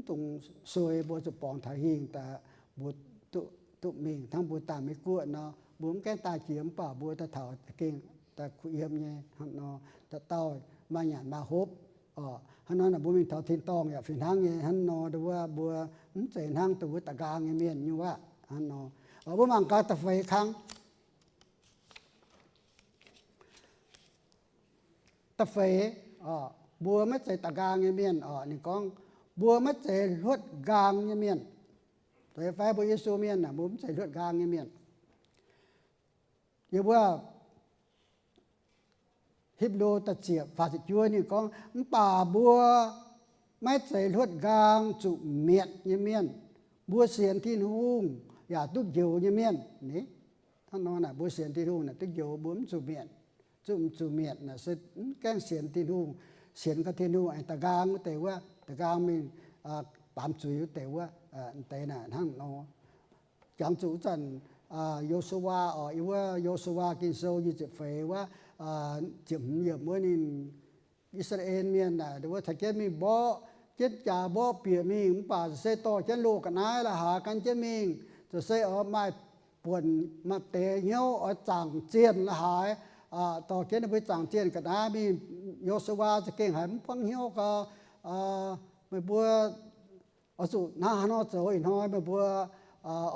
dungx suei, mbuo zuqc borngz taux hingh daaih, mbuo duqv mingh hnangv mbuo daaih Meiv-Guoqv nor, mbuo mv gaengh daaih jiex mv baac mbuo daaih taux gengh daaih kuh yiem nyei hnangv nor, dauh dauh maaih nyanc maaih hopv. Hnangv nor naaic mbuo mingh taux tin-dorngh yaac fih hnangv nyei hnangv nor, wuov mbuo mv zeiz hnangv dongh wuov da'nqaang nyei mienh nyei wuov hnangv nor. Mbuo mangc gaax da'feix kang. Da'feix, mbuo maiv zeiz da'nqaang nyei mienh oc. Ninh gorngv, mbuo maiv zeiz hluotv nqaang nyei mienh. Da'feix fai mbuo Yesu mienh aah, mbuo mv zeiz hluotv nqaang nyei mienh. Yiem wuov Hipv^lu da'ziepc faah ziepc juov ninh gorngv, mv baac mbuo maiv zeiz hluotv nqaang zuqc mietc nyei mienh. Mbuo sienx Tin-Hungh yaac duqv njoux nyei mienh. Hnangv nor naaic mbuo sienx Tin-Hungh naaic duqv njoux, mbuo mv zuqc mietc. Zuqc mv zuqc mietc naaic se mv gaengh sienx Tin-Hungh, sienx gau Tin-Hungh aengx da'nqaang wuov deix wuov, da'nqaang mingh baamz zuiz wuov deix wuov, deix naaic hnangv nor. Jangx zuqc wuov zanc Yo^su^waa oc, yiem wuov Yo^su^waa Ging-Sou nyic ziepc feix wuov, ziepc hmz yiemc wuov ninh, I^saa^laa^en Mienh naaic wuov caux jienv mingh mborqv jienv jaax mborqv bieqc mingh, mv baac se dorh jienv loz ga'naaiv la'haaix gan jienv mingh. Ziouc se oix maaih buonc maaih deix hnyouv oix zaangc zienh la'haaix, dorh jienv ninh mbuo zaangc zienh ga'naaiv mingh. Yo^su^waa za'gengh haiz mv buangv hnyouv gau, meih mbuo oix zuqc hnangv haaix nor zoux ih hnoi meih mbuo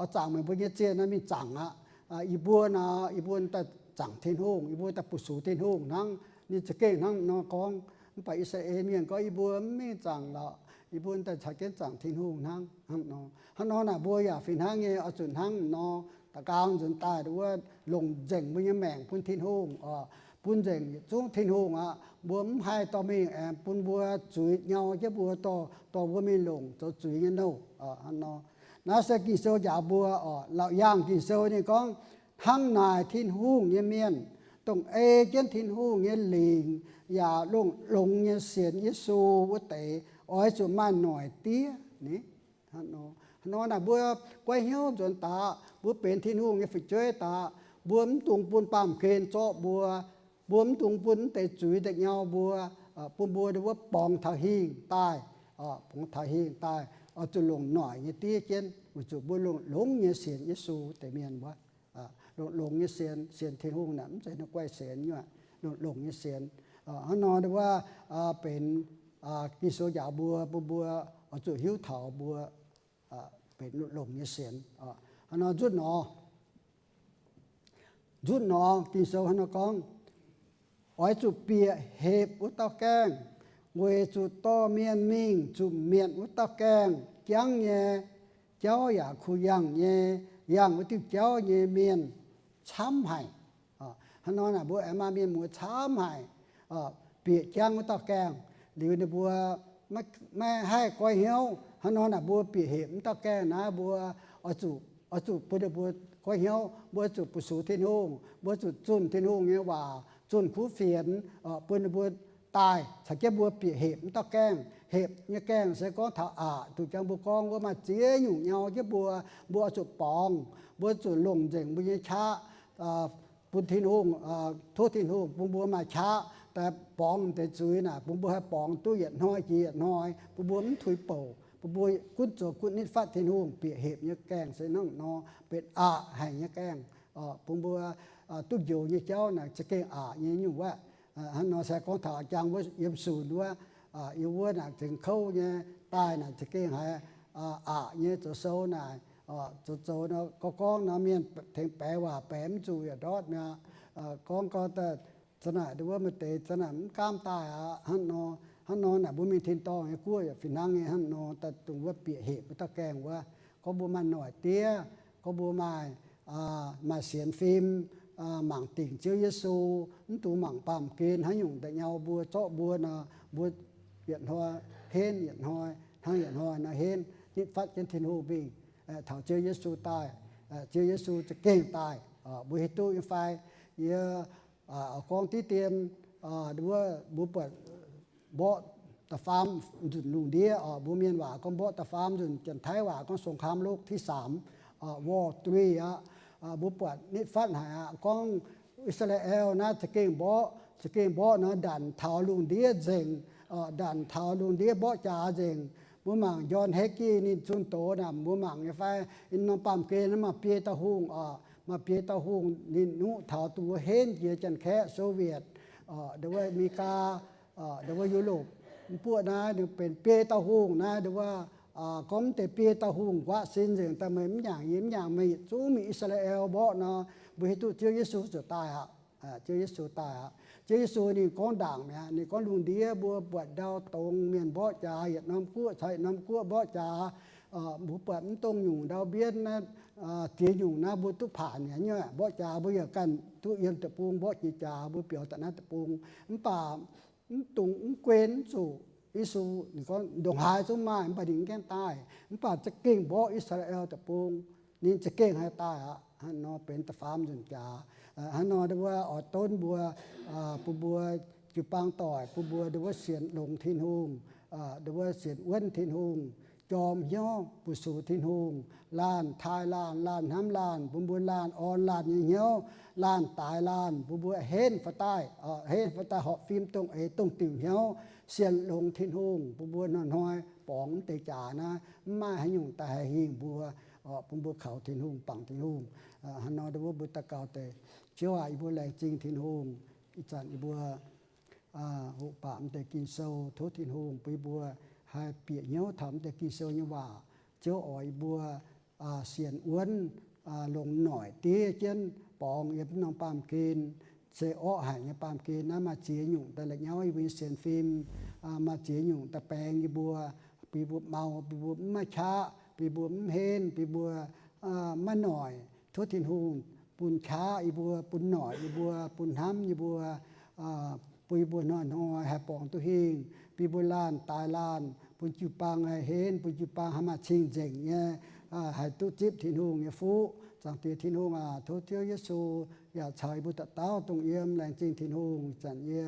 oix zaangc meih mbuo nyei zienh naaiv mingh zaangc aqv. Yie mbuo naaic, yie mbuo daaih zaangc Tin-Hungh, yie mbuo daaih bu sux Tin-Hungh hnangv. Ninh za'gengh hnangv nor gorngv. Mv baac I^saa^laa^en Mienh gorngv, yie mbuo mv mingh zaangc lorqc, yie mbuo daaih caux jienv zaangc Tin-Hungh hnangv. Hnangv nor, hnangv nor naaic mbuo yaac fih hnangv nyei oix zuqc hnangv nor, da'nqaang nzuonx daaih wuov longc nzengc mbuo nyei maengc bun Tin-Hungh oc, bun nzengc yietc zungv Tin-Hungh aqv. Mbuo mv haih dorh mingh aengx bun mbuo zuiz nyau jienv mbuo, dorh, dorh mbuo mingh longc zoux zuiz nyei nouh. Hnangv nor, naaiv se Ging-Sou njaaux mbuo oc. Laauc yaangh Ging-Sou ninh gorngv, hnangv naaic Tin-Hungh nyei mienh, dongh ei jienv Tin-Hungh nyei lingc yaac longx-longx nyei sienx Yesu wuov deix, oix zuqc maaih noic diev ni. Hnangv nor naaic mbuo goiv hnyouv nzuonx daaih, mbuo benx Tin-Hungh nyei fu'jueiv daaih, mbuo mv dungx bun baamh gen zorqv mbuo. Mbuo mv dungx bun mv deix zuiz daaih nyau mbuo, bun mbuo wuov borngz taux hingh daaih, borngz taux hingh daaih, oix zuqc longc noic nyei diev jienv, weic zuqc mbuo longx-longx nyei sienx Yesu deix mienh wuov. Longx-longx nyei sienx, sienx Tin-Hungh naaic mv zeiz ninh guaih sienx nyuoqc, longx-longx nyei sienx. Hnangv nor wuov benx Ging-Sou njaaux mbuo, bun mbuo oix zuqc hiuv taux mbuo benx longx-longx nyei sienx. Hnangv nor nzutv nor, nzutv nor Ging-Sou hnangv nor gorngv, oix zuqc bieqc hepc wuov dauh gaengh, weic zuqc dorh mienh mingh zuqc mietc wuov dauh gaengh jangv nyei jauv yaac kuh yangh nyei, yangh wuov diuh jauv nyei mienh camv haic. Hnangv nor naaic mbuo aengx maaih mienh muoz camv haic bieqc jangv wuov dauh gaengh. Liuz ninh mbuo maiv haih goiv hnyouv. Hnangv nor naaic mbuo bieqc hepc wuov dauh gaengh naaiv mbuo oix zuqc, oix zuqc bun ninh mbuo goiv hnyouv. Mbuo oix zuqc bu sux Tin-Hungh, mbuo oix zuqc zunh Tin-Hungh nyei waac, zunh kuv fienx bun ninh mbuo daaih caux jienv mbuo bieqc hepc wuov dauh gaengh. Hepc nyei gaengh se gorngv taux aqc, dongh jangx mbuo gorngv wuov maaih ziex nyungc nyau jienv mbuo. Mbuo oix zuqc borngz, mbuo zuqc longc nzengc mbuo nyei qaqv bun Tin-Hungh, tov Tin-Hungh bun mbuo maaih qaqv daaih borngz deix zuiz naaic, bun mbuo haih borngz duqv yietc hnoi jiex yietc hnoi, bun mbuo mv tuix bouc, bun mbuo gunv zoux gunv nitv fatv Tin-Hungh. Bieqc hepc nyei gaengh se hnangv nor, benx aqc haic nyei gaengh, bun mbuo duqv njoux nyei jauv naaic za'gengh aqc nyei nyungc wuov. Hnangv nor se gorngv taux jangx wuov yiem sunx wuov, yiem wuov naaic tengx kouv nyei, daaih naaic za'gengh haiz aqc nyei zoux sou naaic, zoux zoux nor gorngv gorngv nor mienh tengx baeqc waac baeqc mv zuqc yaac ndortv mi'aqv. Gorngv gorngv daaih za'naaic wuov maaih deix za'naaic mv gaamv daaih aqv. Hnangv nor, hnangv nor naaic mbuo mingh tin-dorngh nyei guoqv yaac fih hnangv nyei hnangv nor, daaih dongh wuov bieqc hepc wuov dauh gaengh wuov, gorngv mbuo maaih noic diev, gorngv mbuo maaih, maaih sienx fim, mangc dingc Ziouv Yesu, mv dungx mangc baamh gen haaix nyungc da'nyauv mbuo zorqv mbuo nor, mbuo yietc hnoi henv yietc hnoi, hnangv yietc hnoi nor henv, nitv fatv jienv Tin-Hungh mingh. Taux Ziouv Yesu daaih, Ziouv Yesu za'gengh daaih, mbuo hiuv duqv nyei fai? Yie gorngv diqv dien, wuov mbuo buatc mborqv da'faam nzunc lungh ndiev oc. Mbuo mienh waac gorngv mborqv da'faam nzunc, janx-taiv waac gorngv สงครามโลกที่สาม, war three aqv. Mbuo buatc nitv fatv haic aqv. Gorngv I^saa^laa^en naaiv za'gengh mborqv, za'gengh mborqv nor, ndanc taux lungh ndiev nzengc, ndanc taux lungh ndiev mborqv jaax nzengc. Mbuo mangc John Hagee ninh zunh doz naaic, mbuo mangc nyei fai? Norm baamh gen naaiv maaih biei dauh hungh oc, maaih biei dauh hungh ninh nuqv taux dongh wuov henv jiex Janx-Kaeqv, Soviet, ndongc wuov America, ndongc wuov Europe. Mv buoqv naaiv ninh benx biei dauh hungh naaiv, ndongc wuov gorngv mv deix biei dauh hungh nquaqv sin nzengc daaih, meih mv nyaangc yie mv nyaangc meih, yietc zungv mingh I^saa^laa^en mborqv nor, mbuo hiuv duqv Ziouv Yesu ziouc daaih aqv. Ziouv Yesu daaih aqv. Ziouv Yesu ninh gorngv ndaangc mi'aqv. Ninh gorngv lungh ndiev mbuo buatc ndau dongz mienh mborqv jaax, yietc norm guoqv caux yietc norm guoqv mborqv jaax. Mbuo buatc mv dongh nyungc ndau mbienv naaiv, ziex nyungc naaiv mbuo duqv paanc mi'aqv. Mborqv jaax mbuo yaac ganh duqv yiem deic-bung mborqv jiex jaax, mbuo biaux daaih naaiv deic-bung. Mv baac mv dungx, mv guen, mv zuqc. Yesu ninh gorngv ndongc haaix zungv maaih, mv baac ninh mv gaengh daaih. Mv baac za'gengh mborqv I^saa^laa^en deic-bung, ninh za'gengh haih daaih aqv. Hnangv nor benx da'faam nzunc jaax. Hnangv nor ndongc wuov oix donv mbuo, bun mbuo jiu-baang doic, bun mbuo ndongc wuov sienx longx Tin-Hungh, ndongc wuov sienx wuonv Tin-Hungh, jorm hnyouv, bu sux Tin-Hungh, laanh taaih laanh, laanh hnamv laanh, bun mbuo laanh orn laanh nyei hnyouv, laanh daaix laanh, bun mbuo henv faaux daaih, henv faaux daaih horpc fim dongh eix dongh diuc hnyouv, sienx longx Tin-Hungh, bun mbuo hnoi-hnoi borngz mv deix jaax naaiv, mv maaih haaix nyungc daaih haih hingh mbuo, bun mbuo kaux Tin-Hungh, bangc Tin-Hungh. Hnangv nor ndongc wuov mbuo daux gaux deix, Ziouv aac, yie mbuo laengz zingh Tin-Hungh. Ih zanc yie mbuo hoqc baac mv deix Ging-Sou, tov Tin-Hungh bun yie mbuo haih bieqc hnyouv taux mv deix Ging-Sou nyei waac. Ziouv oix yie mbuo sienx wuonv, longx noic diev jienv borngz yiem mv norm baamh gen, se orqv haic nyei baamh gen naaiv maaih ziex nyungc daaih la'nyauv yie mbuo nyei sienx fim, maaih ziex nyungc daaih baengx yie mbuo, bun yie mbuo mau, bun yie mbuo mv maaih qaqv, bun yie mbuo mv henv, bun yie mbuo maiv noic. Tov Tin-Hungh bun qaqv yie mbuo, bun noic yie mbuo, bun hnamv yie mbuo, bun yie mbuo hnoi-hnoi haih borngz duqv hingh, bun yie mbuo laanh daaix laanh, bun jiu-baang haih henv, bun jiu-baang haih maaih cing-nzengc nyei, haih duqv zipv Tin-Hungh nyei fuqv. Zaangc Diex Tin-Hungh aac, tov Ziouv Yesu yaac caux yie mbuo dauh dauh dongh yiem. Laengz zingh Tin-Hungh. Zanc yie